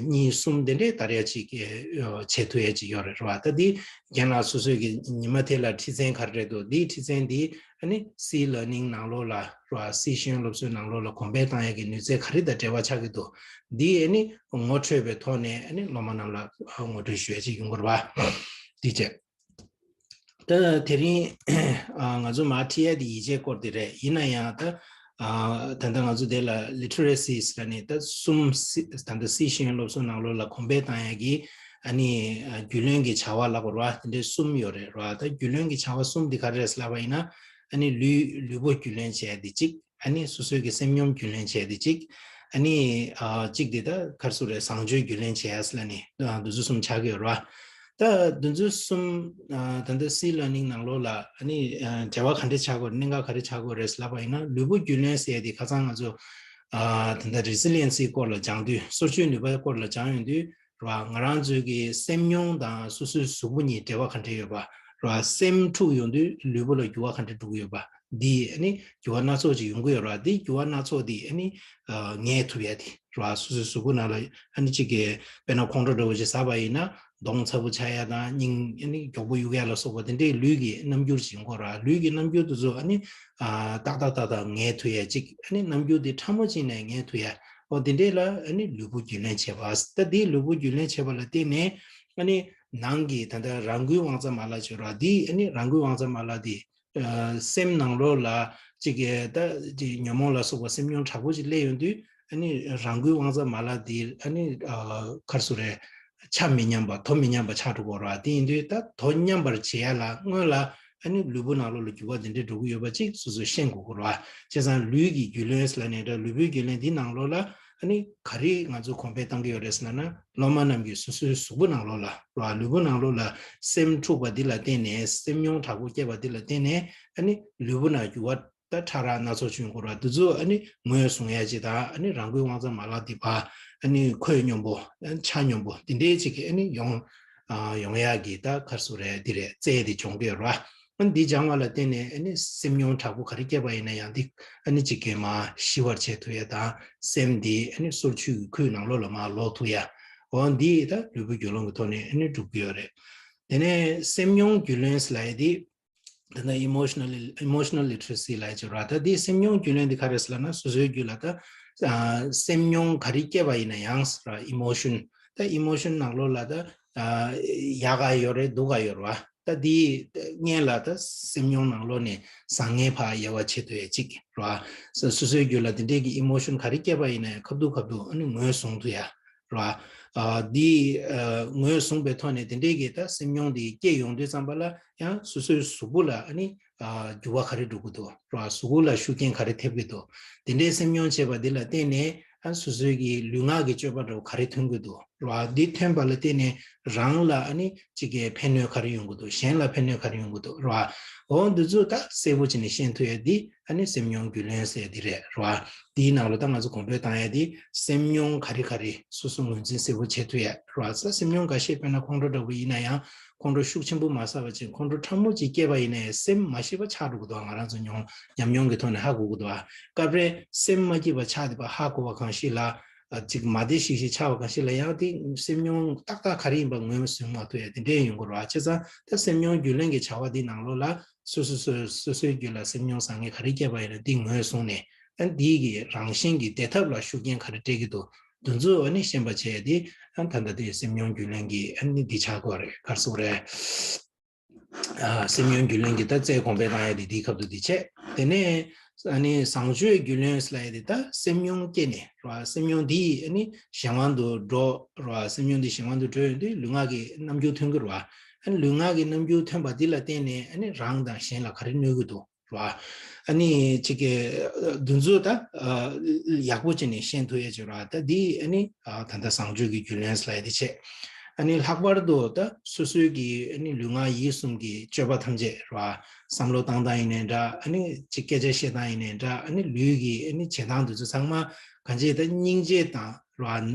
གཉིས་གསུམ་དེ་འདྲའི་བསྟར་ཡ་ཅིག་བྱེད་ཐུབ་ཡ་ཅིག་ཡོད་རེད་བ། ད་འདི་རྒན་ལགས་སོ་སོའི་གི་ཉི་མ་དེ་ལ་ཁྲིད་ཚན་ག་རེ་རེད་འདུག་འདིའི་ཁྲིད་ཚན་འདི་ཨ་ནི་སི་ལར་ནིང་ནང་ལོགས་ལ་རེད་བ། སི་ཤེས་ཡོན་སློབ་གསོའི་ནང་ལོགས་ལ་གོང་འཕེལ་བཏང་ཡ་གི་ནུས་རྩལ་ག་རེ་དང་འབྲེལ་བ་ཆགས་ཀྱི་འདུག་འདི་ཨ་ནི་ངོ་འཕྲོད་པའི་ཐོག་ནས་ཨ་ནི་སློབ་མ་རྣམས་ལ་ངོ་སྤྲོད་ཞུ་ཡ་ཅིག་ཡོང་གི་རེད་བ། འདི་བྱས། ད་དེ་རིང་ང་ཚོ་མར་ཁྲིད་ཡ་དེ་ཡིག་ཆའི་སྐོར་དེ་རེད། ཡིན་ན་ཡང་ད་ད་ལྟ་ང་ཚོ་དེ་ལ་ལི་ཊི་རེ་སི་ཟེར་ནས་ད་གསུམ་སི་ད་ལྟ་སི་ཤེས་ཡོན་སློབ་གསོ་ནང་ལོགས་ལ་གོང་འཕེལ་བཏང་ཡ་གི་ཨ་ནི་རྒྱུས་ལོན་གྱི་བྱ་བ་ལབ་དགོས་རེད་བ། དེ་འདྲའི་གསུམ་ཡོད་རེད་རེད་བ། ད་རྒྱུས་ལོན་གྱི་བྱ་བ་གསུམ་དེ་ག་རེ་རེད་ལབ་པ་ཡིན་ན་ཨ་ནི་ལུས་ལུས་པོ་རྒྱུས་ལོན་བྱས་ཏེ་གཅིག་ཨ་ནི་སོ་སོའི་གི་སེམས་མྱོང་རྒྱུས་ལོན་བྱས་ཏེ་གཅིག་ཨ་ནི་གཅིག་དེ་ད་ག་རེ་ཟེར་རེད། བཟང་སྤྱོད་རྒྱུས་ལོན་བྱས་ཟེར་ལབ་ནས་འདི་ཚོ་གསུམ་ཆགས་ཀྱི་ཡོད་རེད་བ། ད་འདི་ཚོ་གསུམ་ད་ལྟ་སི་ལར་ནིང་ནང་ལོགས་ལ་ཨ་ནི་འབྲེལ་བ་ག་འདྲ་ཆགས་ཀྱི་ཡོད་རེད། གནད་འགག་ག་རེ་ཆགས་ཀྱི་ཡོད་རེད་ལབ་པ་ཡིན་ན་ལུས་པོ་རྒྱུས་ལོན་ཟེར་ཡ་དེ་ཁ་སང་ང་ཚོ་ད་ལྟ་རི་སི་ལི་ཡན་སི་སྐོར་ལ་སྦྱང་དུས་སོར་ཆུད་ནུས་པ་སྐོར་ལ་སྦྱང་ཡོང་དུས། རེད་བ། ང་རང་ཚོའི་གི་སེམས་མྱོང་དང་སོ་སོའི་གཟུགས་པོ་གཉིས་འབྲེལ་བ་ག་འདྲ་ཡོད་པ། རེད་བ། སེམས་འཁྲུག་ཡོང་དུས་ལུས་པོ་ལ་འགྱུར་བ་ག་འདྲ་འགྲོ་གི་ཡོད་པ། འདི་ཨ་ནི་འགྱུར་བ་སྣ་ཚོགས་ཅིག་ཡོང་གི་ཡོད་རེད་བ། འདི་འགྱུར་བ་སྣ་ཚོགས་འདི་ཨ་ནི་ངེས་ཐུབ་ཡ་དེ་རེད་བ། སོ་སོའི་གཟུགས་པོ་ནང་ལ་ཨ་ནི་གཅིག་གི་དཔེར་ན་ཁོང་ཁྲོ་འདྲ་བོ་ཅིག་ཟ་བ་ཡིན་ན་གདོང་ཚ་པོ་ཆགས་ཡ་དང་སྙིང་ཨ་ནི་མགྱོགས་པོ་གཡུག་ཡ་ལ་སོགས་པ་དེ་འདྲའི་ལུས་ཀྱི་རྣམ་འགྱུར་ཅིག་ཡོང་གི་ཡོད་རེད་བ། ལུས་ཀྱི་རྣམ་འགྱུར་དེ་ཚོ་ཨ་ནི་ཏག་ཏག་ཏག་ཏག་ངེས་ཐུབ་ཡ་ཅིག་ཨ་ནི་རྣམ་འགྱུར་དེ་ཕྲ་མོ་ཅིག་ནས་ངེས་ཐུབ་ཡ། འོ་དེ་འདྲས་ལ་ཨ་ནི་ལུས་པོ་རྒྱུས་ལོན་བྱེད་པ། ད་དེའི་ལུས་པོ་རྒྱུས་ལོན་བྱེད་པ་ལ་བརྟེན་ནས་ཨ་ནི་ནང་གི་ད་ལྟ་རང་འགུལ་དབང་རྩ་མ་ལག་ཅིག་ཡོད་རེད་བ། དེ་ཨ་ནི་རང་འགུལ་དབང་རྩ་མ་ལག་དེ་སེམས་ནང་ལོགས་ལ་ཅིག་གི་ད་ཅིག་ཉོན་མོངས་ལ་སོགས་པ་སེམས་མྱོང་དྲག་པོ་ཅིག་སླེབས་ཡོང་དུས་ཨ་ནི་རང་འགུལ་དབང་རྩ་མ་ལག་དེ་ཨ་ནི་ག་རེ་ཟེར་རེད། ཆ་མི་མཉམ་པ་དོ་མི་མཉམ་པ་ཆགས་འགྲོ་གི་ཡོད་རེད་བ། དེ་ཡིན་དུས་ད་དོ་མཉམ་པར་བྱེད་ཡ་ལ་སྔོན་ལ་ཨ་ནི་ལུས་པོ་ནང་ལོགས་ལ་འགྱུར་བ་དེ་འདྲ་འགྲོ་གི་ཡོད་པ་ཅིག་སོ་སོས་ཤེས་དགོས་ཀྱི་རེད་བ། བྱས་ཙང་ལུས་ཀྱི་རྒྱུས་ལོན་ཟེར་ལབ་ནའི་འདྲ། ལུས་པོའི་རྒྱུས་ལོན་འདི་ནང་ལོགས་ལ་ཨ་ནི་ག་རེ་ང་ཚོ་གོང་འཕེལ་བཏང་གི་ཡོད་རེད་ཟེར་ན། སློབ་མ་རྣམས་ཀྱིས་སོ་སོའི་གཟུགས་པོ་ནང་ལོགས་ལ་རེད་བ། ལུས་པོ་ནང་ལོགས་ལ་སེམས་འཁྲུགས་པ་འདི་ལ་བརྟེན་ནས་སེམས་མྱོང་དྲག་པོ་སྐྱེས་པ་འདི་ལ་བརྟེན་ནས་ཨ་ནི་ལུས་པོ་ནང་འགྱུར་བ་ད་ཕྲ་རགས་སྣ་ཚོགས་བྱུང་གི་ཡོད་རེད་བ། འདི་ཚོ་ཨ་ནི་ངོས་བཟུང་ཡ་ཅིག་དང་ཨ་ནི་རང་འགུལ་དབང་རྩ་མ་ལག་འདི་ཕར་ཨ་ནི་ཁོད་སྙོམས་པོ་ཆ་སྙོམས་པོ་འདི་འདྲའི་ཅིག་གི་ཨ་ནི་ཡོང་ཡོང་ཡ་གི་ད་ག་རེ་ཟེར་རེད། འདི་རེད། རྩལ་འདི་སྦྱོང་གི་ཡོད་རེད་བ། ཨ་ནི་འདི་སྦྱང་བ་ལ་བརྟེན་ནས་ཨ་ནི་སེམས་མྱོང་དྲག་པོ་ག་རེ་སྐྱེས་པ་ཡིན་ན་ཡང་འདི་ཨ་ནི་ཅིག་གི་མར་ཞི་བར་བྱེད་ཐུབ་ཡ་དང་སེམས་འདི་ཨ་ནི་སོར་ཆུད་ཀྱི་ཁུལ་ནང་ལོགས་ལ་མར་ལོག་ཐུབ་ཡ། འོ་འདི་ད་ལུས་པོ་རྒྱུས་ལོན་གྱི་ཐོག་ནས་ཨ་ནི་འགྲུབ་ཀྱི་ཡོད་རེད། དེ་ནས་སེམས་མྱོང་རྒྱུས་ལོན་ཟེར་ལབ་ཡ་འདི། ད་ལྟ་emotional emotional literacy ལབ་ཡ་ཅིག་རེད། ད་འདི་སེམས་མྱོང་རྒྱུས་ལོན་འདི་ག་རེ་ཟེར་ལབ་ན་སོ་སོའི་རྒྱུད་ལ་ད་ཨ་སེམས་མྱོང་ག་རེ་སྐྱེས་པ་ཡིན་ན་ཡང་ཟེར་ར། emotion ད་emotion ནང་ལོགས་ལ་ད་ཨ་ཡག་ག་ཡོད་རེད། སྡུག་ག་ཡོད་རེད་བ། ད་འདི་སྔོན་ལ་ད་སེམས་མྱོང་ནང་ལོགས་ནས་བཟང་ངན་ཕར་དབྱེ་བ་ཕྱེ་ཐུབ་ཡ་ཅིག་རེད་བ། སོ་སོ་སོའི་རྒྱུད་ལ་འདི་འདྲས་ཀྱི་emotion ག་རེ་སྐྱེས་པ་ཡིན་ན་ཡང་ཁ་ཐུག་ཁ་ཐུག་ཨ་ནི་ངོས་བཟུང་ཐུབ་ཡ། རེད་བ། ཨ་འདི་ཨ་ངོས་བཟུང་པའི་ཐོག་ནས་དེ་འདྲའི་གི་ད་སེམས་མྱོང་འདི་སྐྱེ་ཡོང་དུས་ཙམ་པ་ལ་ཡང་སོ་སོའི་གཟུགས་པོ་ལ་ཨ་ནི་ཨ་འགྱུར་བ་ག་རེ་འགྲོ་གི་འདུག་རེད་བ། གཟུགས་པོ་ལ་ཤུགས་རྐྱེན་ག་རེ་ཐེབས་ཀྱི་འདུག་དེ་འདྲའི་སེམས་མྱོང་བྱས་པ་འདི་ལ་བརྟེན་ནས་ཨ་སོ་སོའི་གི་ལུས་ངག་གི་སྤྱོད་པ་འདྲ་བོ་ག་རེ་ཐོན་གྱི་འདུག་རེད་བ། འདི་ཐོན་པ་ལ་བརྟེན་ནས་རང་ལ་ཨ་ནི་གཅིག་གི་ཕན་གནོད་ག་རེ་ཡོང་གི་འདུག་གཞན་ལ་ཕན་གནོད་ག་རེ་ཡོང་གི་འདུག་རེད་བ། འོ་འདི་ཚོ་ད་གསལ་པོ་བྱས་ནས་ཤེས་ཐུབ་ཡ་འདི་ཨ་ནི་སེམས་མྱོང་རྒྱུས་ལོན་ཟེར་ཡ་འདི་རེད། རེད་བ། དེའི་ནང་ལ་ད་ང་ཚོ་གོང་འཕེལ་བཏང་ཡ་དེ་སེམས་མྱོང་ག་རེ་ག་རེ་སོ་སོ་ངོས་འཛིན་གསལ་པོ་བྱེད་ཐུབ་ཡ་རེད་བ། ས་སེམས་མྱོང་འགའ་ཤས་དཔེར་ན་ཁོང་ཁྲོ་འདྲ་པོ་ཡིན་ན་ཡང་ཁོང་ཁྲོ་ཤུགས་ཆེན་པོ་མ་ཟ་བ་ཅིག་ཁོང་ཁྲོ་ཕྲ་མོ་ཅིག་སྐྱེས་པ་ཡིན་ན་ཡང་སེམས་མ་ཤེས་པ་ཆགས་འགྲོ་གི་འདུག་ང་རང་ཚོ་མྱོང་ཉམས་མྱོང་གི་ཐོག་ནས་ཧ་གོ་གི་འདུག་བ། སྐབས་རེ་སེམས་མ་སྐྱིད་པ་ཆགས་བསྡད་པ་ཧ་གོ་བ་གང་ཞིག་ལ་ཅིག་མ་བདེ་ཤིག་ཤིག་ཆགས་པ་གང་ཞིག་ལ་ཡང་དེ་སེམས་མྱོང་ཏག་ཏག་ག་རེ་ཡིན་པ་ངོས་ཟིན་མ་ཐུབ་ཡ་དེ་འདྲས་ཡོང་གི་རེད་བ། བྱས་ཙང་ད་སེམས་མྱོང་རྒྱུས་ལོན་གྱི་བྱ་བ་འདི་ནང་ལོགས་ལ། སོ་སོ་སོ་སོ་སོའི་རྒྱུད་ལ་སེམས་མྱོང་བཟང་ངན་ག་རེ་སྐྱེས་པ་ཡིན་ན་འདི་ངོས་བཟུང་ནས་ཨ་འདིའི་གི་རང་བཞིན་གྱི་བདེ་ཐབས་ལ་ཤུགས་རྐྱེན་ག་རེ་སྤྲད་ཀྱི་འདུག་འདི་ཚོ་ཨ་ནི་ཤེས་པ་བྱས་ཏེ་ཨ་ད་ལྟ་དེ་སེམས་མྱོང་རྒྱུས་ལོན་གྱི་ཨ་ནི་འདི་ཆགས་ཀྱི་ཡོད་རེད། ག་རེ་ཟེར་དགོས་རེད། ཨ་སེམས་མྱོང་རྒྱུས་ལོན་གྱི་ད་རྩལ་གོང་འཕེལ་བཏང་ཡ་དེ་འདིའི་ཁ་ཐུག་འདི་བྱས། དེ་ནས་ཨ་ནི་བཟང་སྤྱོད་རྒྱུས་ལོན་ཟེར་ལབ་ཡ་དེ་ད་སེམས་མྱོང་སྐྱེས་ནས་རེད་བ། སེམས་མྱོང་འདི་ཨ་ནི་གཞན་དབང་དུ་འགྲོ་རེད་བ། སེམས་མྱོང་འདི་གཞན་དབང་དུ་འགྲོ་ཡོང་དུས་ལུས་ངག་གི་རྣམ་འགྱུར་ཐོན་གྱི་རེད་བ། ཨ་ནི་ལུས་ངག་གི་རྣམ་འགྱུར་ཐོན་པ་འདི་ལ་བརྟེན་ནས་ཨ་ནི་རང་དང་གཞན་ལ་ག་རེ་གནོད་ཀྱི་འདུག་ར། ཨ་ནི་ཅིག་གི་འདི་ཚོ་ད་ཡག་པོ་བྱས་ནས་ཤེས་ཐུབ་ཡ་ཅིག་ར། ད་འདི་ཨ་ནི་ད་ལྟ་བཟང་སྤྱོད་ཀྱི་རྒྱུས་ལོན་ལབ་ཡ་དེ་བྱས། ཨ་ནི་ལྷག་པར་དུ་ད་སོ་སོའི་གི་ཨ་ནི་ལུས་ངག་ཡིད་གསུམ་གྱི་སྤྱོད་པ་ཐམས་ཅད་ར། བསམ་བློ་བཏང་སྟངས་ཡིན་ནའི་འདྲ། ཨ་ནི་ཅིག་སྐད་ཆ་བཤད་སྟངས་ཡིན་ནའི་འདྲ། ཨ་ནི་ལུས་ཀྱི་ཨ་ནི་བྱེད་སྟངས་འདི་ཚོ་ཚང་མ་གང་ཅི་ད་སྙིང་རྗེ་དང་ར།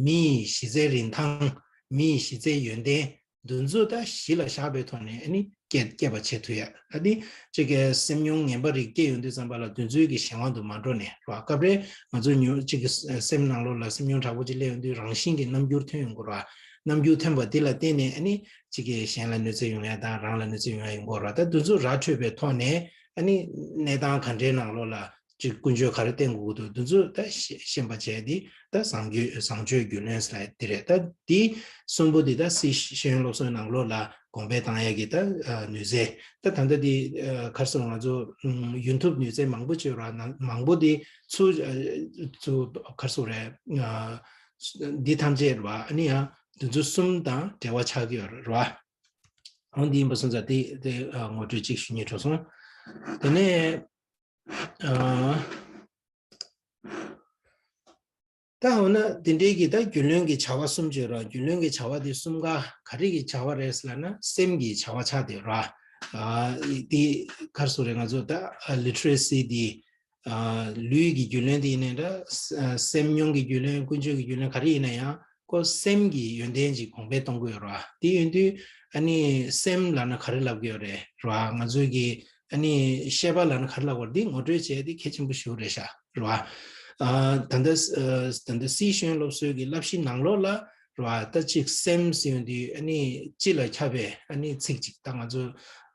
མི་ཡི་གཞི་རྩའི་རིན་ཐང་། མི་ཡི་གཞི་རྩའི་ཡོན་ཏན་འདི་ཚོ་ད་གཞི་ལ་བཞག་པའི་ཐོག་ནས་ཨ་ནི་སྐྱེ་སྐྱེ་བ་བྱེད་ཐུབ་ཡ། ཨ་ནི་ཅིག་གི་སེམས་མྱོང་ངན་པ་རིགས་སྐྱེ་ཡོང་དུས་ཙམ་པ་ལ་འདི་ཚོའི་གི་གཞན་དབང་དུ་མ་འགྲོ་ནས་ར། སྐབས་རེ་ང་ཚོ་ཉོ་ཅིག་གི་སེམས་ནང་ལོགས་ལ་སེམས་མྱོང་དྲག་པོ་ཅིག་སླེབས་ཡོང་དུས་རང་བཞིན་གྱི་རྣམ་འགྱུར་ཐོན་ཡོང་གི་ར། རྣམ་འགྱུར་ཐོན་པ་འདི་ལ་བརྟེན་ནས་ཨ་ནི་ཅིག་གི་གཞན་ལ་གནོད་འཚེ་ཡོང་ཡ་དང་རང་ལ་གནོད་འཚེ་ཡོང་ཡ་ཡོང་གི་ར། ད་འདི་ཚོ་ར་འཕྲོད་པའི་ཐོག་ནས་ཨ་ནི་གནས་སྟངས་ག་འདྲའི་ནང་ལོགས་ལ་ཅིག་ཀུན་སྤྱོད་ག་རེ་བསྟེན་དགོས་ཀྱི་འདུག་འདི་ཚོ་ད་ཤེས་ཤེས་པ་བྱས་ཏེ་ད་བཟང་སྤྱོད་བཟང་སྤྱོད་རྒྱུས་ལོན་ལབ་ཡ་འདི་རེད། ད་འདི་གསུམ་པོ་འདི་ད་སི་ཤེས་ཡོན་སློབ་གསོའི་ནང་ལོགས་ལ་གོང་འཕེལ་བཏང་ཡ་གི་ད་ནུས་རྩལ། ད་ད་ལྟ་འདི་ག་རེ་ཟེར་ང་ཚོ་ཡུན་ཐུབ་ནུས་རྩལ་མང་པོ་བྱོས་ར། ནང་མང་པོ་འདི་ཚུ་ཚུ་ག་རེ་ཟེར་རེད། འདི་ཐམས་ཅད་ར་ཨ་ནི་ཡང་འདི་ཚོ་གསུམ་དང་འབྲེལ་བ་ཆགས་ཀྱི་ཡོད་རེད་ར། འོ་འདི་ཡིན་པ་སོང་ཙང་དེ་དེ་ངོ་སྤྲོད་ཅིག་ཞུ་སྙིང་བྲོ་སོང་། དེ་ནས་ཨ། ད་འོ་ན་དེ་འདྲའི་གི་ད་རྒྱུས་ལོན་གྱི་བྱ་བ་གསུམ་བརྗོད་ར། རྒྱུས་ལོན་གྱི་བྱ་བ་དེ་གསུམ་ཀ་ག་རེ་གི་བྱ་བ་རེད་ཟེར་ལབ་ན་སེམས་ཀྱི་བྱ་བ་ཆགས་བསྡད་ར། ཨ་དེ་ག་རེ་ཟེར་རེད། ང་ཚོ་ད་ལི་ཊི་རེ་སི་དེ་ཨ་ལུས་ཀྱི་རྒྱུས་ལོན་དེ་ཡིན་ནའི་འདྲ། ཨ་སེམས་མྱོང་གི་རྒྱུས་ལོན། ཀུན་སྤྱོད་ཀྱི་རྒྱུས་ལོན་ག་རེ་ཡིན་ན་ཡང་ཁོ་སེམས་ཀྱི་ཡོན་ཏན་ཅིག་གོང་འཕེལ་གཏོང་གི་ཡོད་ར། དེ་ཡིན་དུས་ཨ་ནི་སེམས་ལབ་ན་ག་རེ་ལབ་ཀྱི་ཡོད་རེད་ར། ང་ཚོའི་གི་ཨ་ནི་ཤེས་པ་ལབ་ན་ག་རེ་ལབ་དགོས་རེད། འདི་ངོ་སྤྲོད་བྱས་ཏེ་གལ་ཆེན་པོ་ཞིག་རེད་ཤག་ར། ཨ་ད་ལྟ་ཨ་ད་ལྟ་སི་ཤེས་ཡོན་སློབ་གསོའི་གི་བསླབ་གཞི་ནང་ལོགས་ལ་ར། ད་ཅིག་སེམས་ཟེར་ཡོང་དུས་ཨ་ནི་སྤྱི་ལ་ཁྱབ་པའི་ཨ་ནི་ཚིག་ཅིག་ད་ང་ཚོ་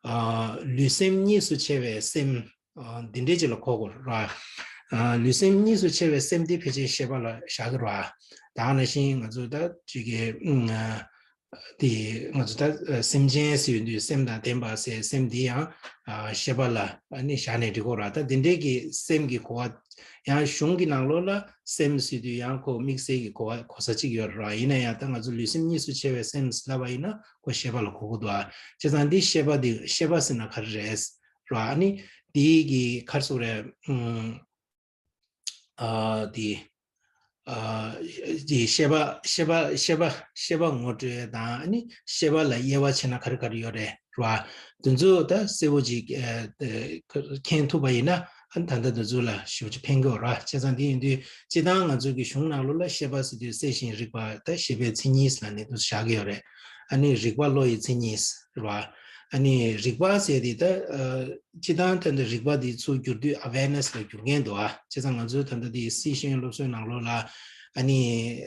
ཨ་ལུས་སེམས་གཉིས་སུ་ཕྱེ་བའི་སེམས། ཨ་འདི་འདྲའི་ཅིག་ལ་གོ་དགོས་ར། ཨ་ལུས་སེམས་གཉིས་སུ་ཕྱེ་བའི་སེམས་དེ་ཕལ་ཆེར་ཤེས་པ་ལ་བཞག་གི་ར། ད་ག་ནང་བཞིན་ང་ཚོ་ད་ཅིག་གི་ཨ་དེ་ང་ཚོ་ད་སེམས་ཅན་ཟེར་ཡོང་དུས་སེམས་དང་ལྡན་པ་ཟེར་སེམས་དེ་ཡང་ཨ་ཤེས་པ་ལ་ཨ་ནི་བཞག་ནས་འབྲི་དགོས་ར། ད་འདི་འདྲའི་གི་སེམས་ཀྱི་གོ་བ་ཡང་གཞུང་གི་ནང་ལོགས་ལ་སེམས་ཟེར་དུས་ཡང་ཁོ་དམིགས་བསལ་གྱི་གོ་བ་གོ་ས་གཅིག་ཡོད་ར། ཡིན་ན་ཡང་ད་ང་ཚོ་ལུས་སེམས་གཉིས་སུ་ཕྱེ་བའི་སེམས་ལབ་པ་ཡིན་ན་ཁོ་ཤེས་པ་ལ་གོ་གི་འདུག་ཨ། བྱས་ཙང་འདི་ཤེས་པ་འདི་ཤེས་པ་ཟེར་ན་ག་རེ་རེད། ར། ཨ་ནི་དེའི་གི་ག་རེ་ཟེར་དགོས་རེད། ཨ་དེ་ཨ་དེ་ཤེས་པ་ཤེས་པ་ཤེས་པ་ཤེས་པ་ངོ་སྤྲོད་དང་ཨ་ནི་ཤེས་པ་ལ་དབྱེ་བ་ཕྱེ་ན་ག་རེ་ག་རེ་ཡོད་རེད་ར། དེ་ཚོ་ད་གསལ་པོ་ཅིག་ཨ་མཁྱེན་ཐུབ་པ་ཡིན་ན་ཨ་ནི་ད་ལྟ་དེ་ཚོ་ལ་ཞེ་པོ་ཅིག་ཕན་གྱི་ཡོད་ར། བྱས་ཙང་དེ་ཡིན་དུས་སྤྱིར་བཏང་ང་ཚོ་གི་གཞུང་ནང་ལོགས་ལ་ཤེས་པ་ཟེར་དུས་གསལ་ཞིང་རིག་པ་ད་ཤེས་པའི་མཚན་ཉིད་ལབ་ནས་དེ་ཚོ་བཞག་གི་ཡོད་རེད། ཨ་ནི་རིག་པ་བློ་ཡི་མཚན་ཉིད་རེད་བ། ཨ་ནི་རིག་པ་ཟེར་དེ་ད་ཨ་སྤྱིར་བཏང་ད་ལྟ་རིག་པ་འདི་ཚུར་བསྒྱུར་དུས་awareness་ལ་བསྒྱུར་མཁན་འདུག་ཨ། བྱས་ཙང་ང་ཚོའི་ད་ལྟ་འདི་སི་ཤེས་ཡོན་སློབ་གསོའི་ནང་ལོགས་ལ་ཨ་ནི་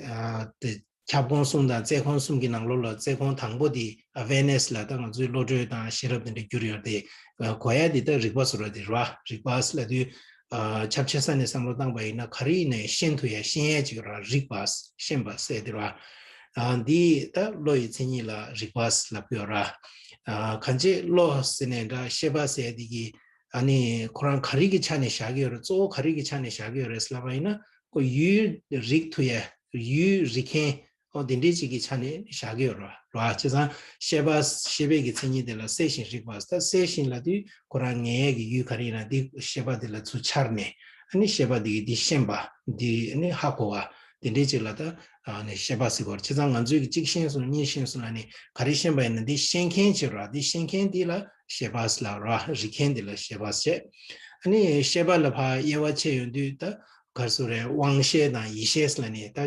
ཨ་དེ་ཁྱབ་ཁོངས་གསུམ་དང་བཙལ་ཁོངས་གསུམ་གྱི་ནང་ལོགས་ལ་བཙལ་ཁོངས་དང་པོ་འདི་awareness ལ་ད་ང་ཚོའི་བློ་གྲོས་དང་ཤེས་རབ་དེ་འདྲ་བསྒྱུར་ཡོད་དེ། ཨ་གོ་ཡ་འདི་ད་རིག་པ་ཟེར་བ་འདི་རེད་བ། རིག་པ་ཟེར་ལབ་དུས། ཨ་ཁྱབ་ཆེ་ས་ནས་བསམ་བློ་བཏང་པ་ཡིན་ན་ག་རེ་ཡིན་ནའི་ཤེས་ཐུབ་ཡ་ཤེས་ཡ་ཅིག་ཡོད་ར། རིག་པ་ཤེས་པ་ཟེར་དེ་ར། ཨ་འདི་ད་བློ་ཡི་མཚན་ཉིད་ལ་རིག་པ་ལབ་ཀྱི་ཡོད་ར། ཨ་གང་ཅི་བློ་ཟེར་ནས་འདྲ་ཤེས་པ་ཟེར་དེ་གི་ཨ་ནི་ཁོ་རང་ག་རེ་གི་ཆ་ནས་བཞག་གི་ཡོད་རེད། གཙོ་བོ་ག་རེ་གི་ཆ་ནས་བཞག་གི་ཡོད་རེད་ཟེར་ལབ་པ་ཡིན་ན་ཁོ་ཡུལ་རིག་ཐུབ་ཡ་ཡུལ་རིག་མཁན། ཨོ་དེ་འདྲའི་ཅིག་གི་ཆ་ནས་བཞག་གི་ཡོད་རེད་བ། བྱས་ཙང་ཤེས་པ་ཤེས་པའི་གི་མཚན་ཉིད་དེ་ལ་གསལ་ཞིང་རིག་པ་ཟེར། གསལ་ཞིང་ལབ་དུས་ཁོ་རང་ངེས་ཡས་ཀྱི་ཡུལ་ག་རེ་ཡིན་ན་འདི་ཤེས་པ་དེ་ལ་ཚུར་འཆར་ནས་ཨ་ནི་ཤེས་པ་དེ་གི་འདི་ཤེས་པ་འདི་ཨ་ནི་ཧ་གོ་བ་དེ་འདྲའི་ཅིག་ལ་ད་ཨ་ནི་ཤེས་པ་ཟེར་གི་ཡོད་རེད། བྱས་ཙང་ང་ཚོས་ཀྱི་གཅིག་ཤེས་སོང་གཉིས་ཤེས་སོང་ལབ་ནས་ག་རེ་ཤེས་པ་ཡིན་ན་འདི་ཤེས་མཁན་ཅིག་ཡོད་རེད་བ། འདི་ཤེས་མཁན་འདི་ལ་ཤེས་པ་ཟེར་ལབ་རེད་བ། རིག་མཁན་འདི་ལ་ཤེས་པ་ཟེར། ཨ་ནི་ཤེས་པ་ལ་ཕར་དབྱེ་བ་ཕྱེ་ཡོང་དུས་ད། ག་རེ་ཟེར་རེད། དབང་ཤེས་དང་ཡིད་ཤེས་ལབ་ནས་ད་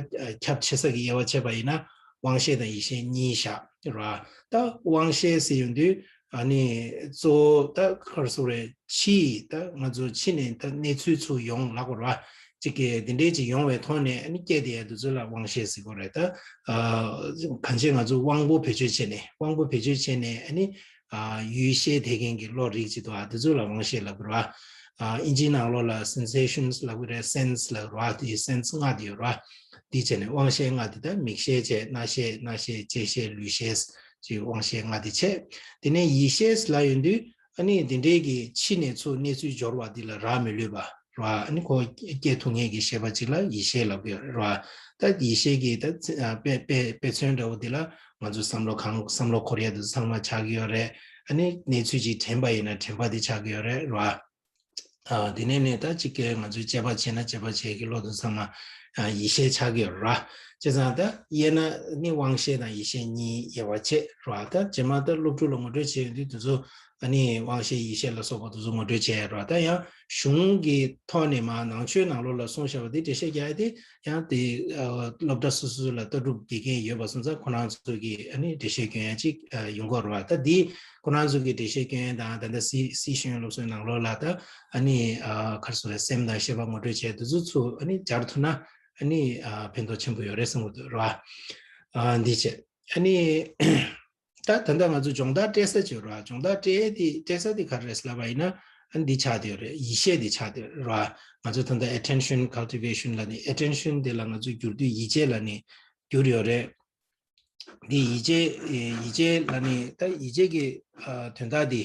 ཁྱབ་ཆེ་ས་ཀྱི་དབྱེ་བ་ཕྱེ་བ་ཡིན་ན་དབང་ཤེས་དང་ཡིད་ཤེས་གཉིས་བཞག་ར། ད་དབང་ཤེས་ཟེར་ཡོང་དུས་ཨ་ནི་གཙོ་བོ་ད་ག་རེ་ཟེར་རེད། ཕྱི་ད་ང་ཚོ་ཕྱི་ནས་ད་གནས་ཚུལ་ཚུར་ཡོང་ལབ་དགོས་ར། ཅིག་གི་དེ་འདྲའི་ཅིག་ཡོང་བའི་ཐོག་ནས་ཨ་ནི་སྐྱེས་དེ་ཡ་དེ་ཚོ་ལ་དབང་ཤེས་ཟེར་དགོས་རེད། ད་གང་ཅི་ང་ཚོ་དབང་པོ་བེད་སྤྱོད་བྱས་ནས་དབང་པོ་བེད་སྤྱོད་བྱས་ནས་ཨ་ནི། ཨ་ཡུལ་ཤེས་དེ་མཁན་གྱི་བློ་རིག་ཅིག་འདུག་ཨ། དེ་ཚོ་ལ་དབང་ཤེས་ལབ་ཀྱི་རེད་བ། ཨ་ཨིན་ཇིའི་ནང་ལོགས་ལ་སེན་སེ་ཤན་ལབ་ཀྱི་རེད། སེན་སི་ལབ་ཀྱི་རེད་བ། དེ་སེན་སི་ལྔ་དེ་ཡོད་རེད་བ། དེ་བྱས་ནས་དབང་ཤེས་ལྔ་དེ་ད་མིག་ཤེས་བྱས། རྣ་ཤེས། རྣ་ཤེས། ལྕེ་ཤེས། ལུས་ཤེས་ཀྱི་དབང་ཤེས་ལྔ་དེ་བྱས། དེ་ནས་ཡིད་ཤེས་ལབ་ཡོང་དུས་ཨ་ནི་དེ་འདྲའི་གི་ཕྱི་ནས་ཚུར་གནས་ཚུལ་འབྱོར་བ་དེ་ལ་རག་མི་ལུས་པ། རེད་བ། ཨ་ནི་ཁོ་སྐྱེ་ཐུབ་མཁན་གྱི་ཤེས་པ་ཅིག་ལ་ཡིད་ཤེས་ལབ་ཀྱི་ཡོད་རེད་བ། ད་ཡིད་ཤེས་ཀྱི་ད་ཚེ་ཨ་དཔེ་དཔེ་དཔེ་མཚོན་འདྲ་བོ་འདི་ལ་ང་ཚོ་བསམ་བློ་གང་བསམ་བློ་འཁོར་ཡ་དེ་ཚང་མ་ཆགས་ཀྱི་ཡོད་རེད། ཨ་ནི་གནས་ཚུལ་ཅིག་དྲན་པ་ཡིན་ན་དྲན་པ་དེ་ཆགས་ཀྱི་ཡོད་རེད་རེད་བ། ཨ་དེ་ནས་ནས་ད་གཅིག་གིས་ང་ཚོས་དཔྱད་པ་བྱས་ན་དཔྱད་པ་བྱེད་ཀྱི་བློ་དང་ཚང་མ་ཨ་ཡིད་ཤེས་ཆགས་ཀྱི་ཡོད་ར། བྱས་ཙང་ད་དབྱེ་ན་ནི་དབང་ཤེས་དང་ཡིད་ཤེས་གཉིས་དབྱེ་བ་ཕྱེ་ར། ད་རྗེས་མ་ད་སློབ་ཕྲུག་ལ་ངོ་སྤྲོད་བྱས་ཡོང་དུས་དེ་ཚོ་ཨ་ནི་དབང་ཤེས་ཡིད་ཤེས་ལ་སོགས་པ་དེ་ཚོ་ངོ་སྤྲོད་བྱས་ར། ད་ཡང་གཞུང་གི་ཐོག་ནས་མ་ནང་ཆོས་ནང་ལོགས་ལ་གསུངས་བཞག་པ་དེ་འགྲེལ་བཤད་རྒྱག་ཡ་དེ་ཡང་དེ་ཨ་སློབ་གྲྭ་སོ་སོ་ལ་ལྟ་གྲུབ་དགེ་རྒན་ཡོད་པ་སོང་ཙང་ཁོ་རང་ཚོ་གིས་ཨ་ནི་འགྲེལ་བཤད་སྐྱོན་ཡ་ཅིག་ཨ་ཡོང་གི་ཡོད་ར། ད་འདི། ཁོ་རང་ཚོ་གི་འགྲེལ་བཤད་སྐྱོན་དང་ད་ལྟ་སི་སི་ཤེས་ཡོན་སློབ་གསོའི་ནང་ལོགས་ལ་ད་ཨ་ནི་ཨ་ག་རེ་ཟེར་རེད། སེམས་དང་ཤེས་པ་ངོ་སྤྲོད་བྱས་དེ་ཚོ་ཚུར་ཨ་ནི་སྦྱར་ཐུབ་ན་ཨ་ནི་ཨ་ཕན་ཐོགས་ཆེན་པོ་ཡོད་རེད་བསམ་གྱི་འདུག་ར། ཨ་འདི་བྱས་ཨ་ནི་ད་ད་ལྟ་ང་ཚོ་སྦྱོང་བརྡར་སྤྲད་ས་ཅིག་ཡོད་ར། སྦྱོང་བརྡར་སྤྲད་དེ་སྤྲད་ས་དེ་ག་རེ་རེད་ལབ་པ་ཡིན་ན་ཨ་ནི་འདི་ཆགས་བསྡད་ཡོད་རེད། ཡིད་ཤེས་དེ་ཆགས་བསྡད་ཡོད་རེད་ར། ང་ཚོ་ད་ལྟ་attention cultivation ལབ་ནས་attention དེ་ལ་ང་ཚོ་བསྒྱུར་དུས་ཡིད་བྱེད་ལབ་ནས་བསྒྱུར་ཡོད་རེད། འདི་ཡིད་བྱེད་ཡིད་བྱེད་ལ་ནི་ད་ཡིད་བྱེད་ཀྱི་ཨ་དོན་དག་འདི་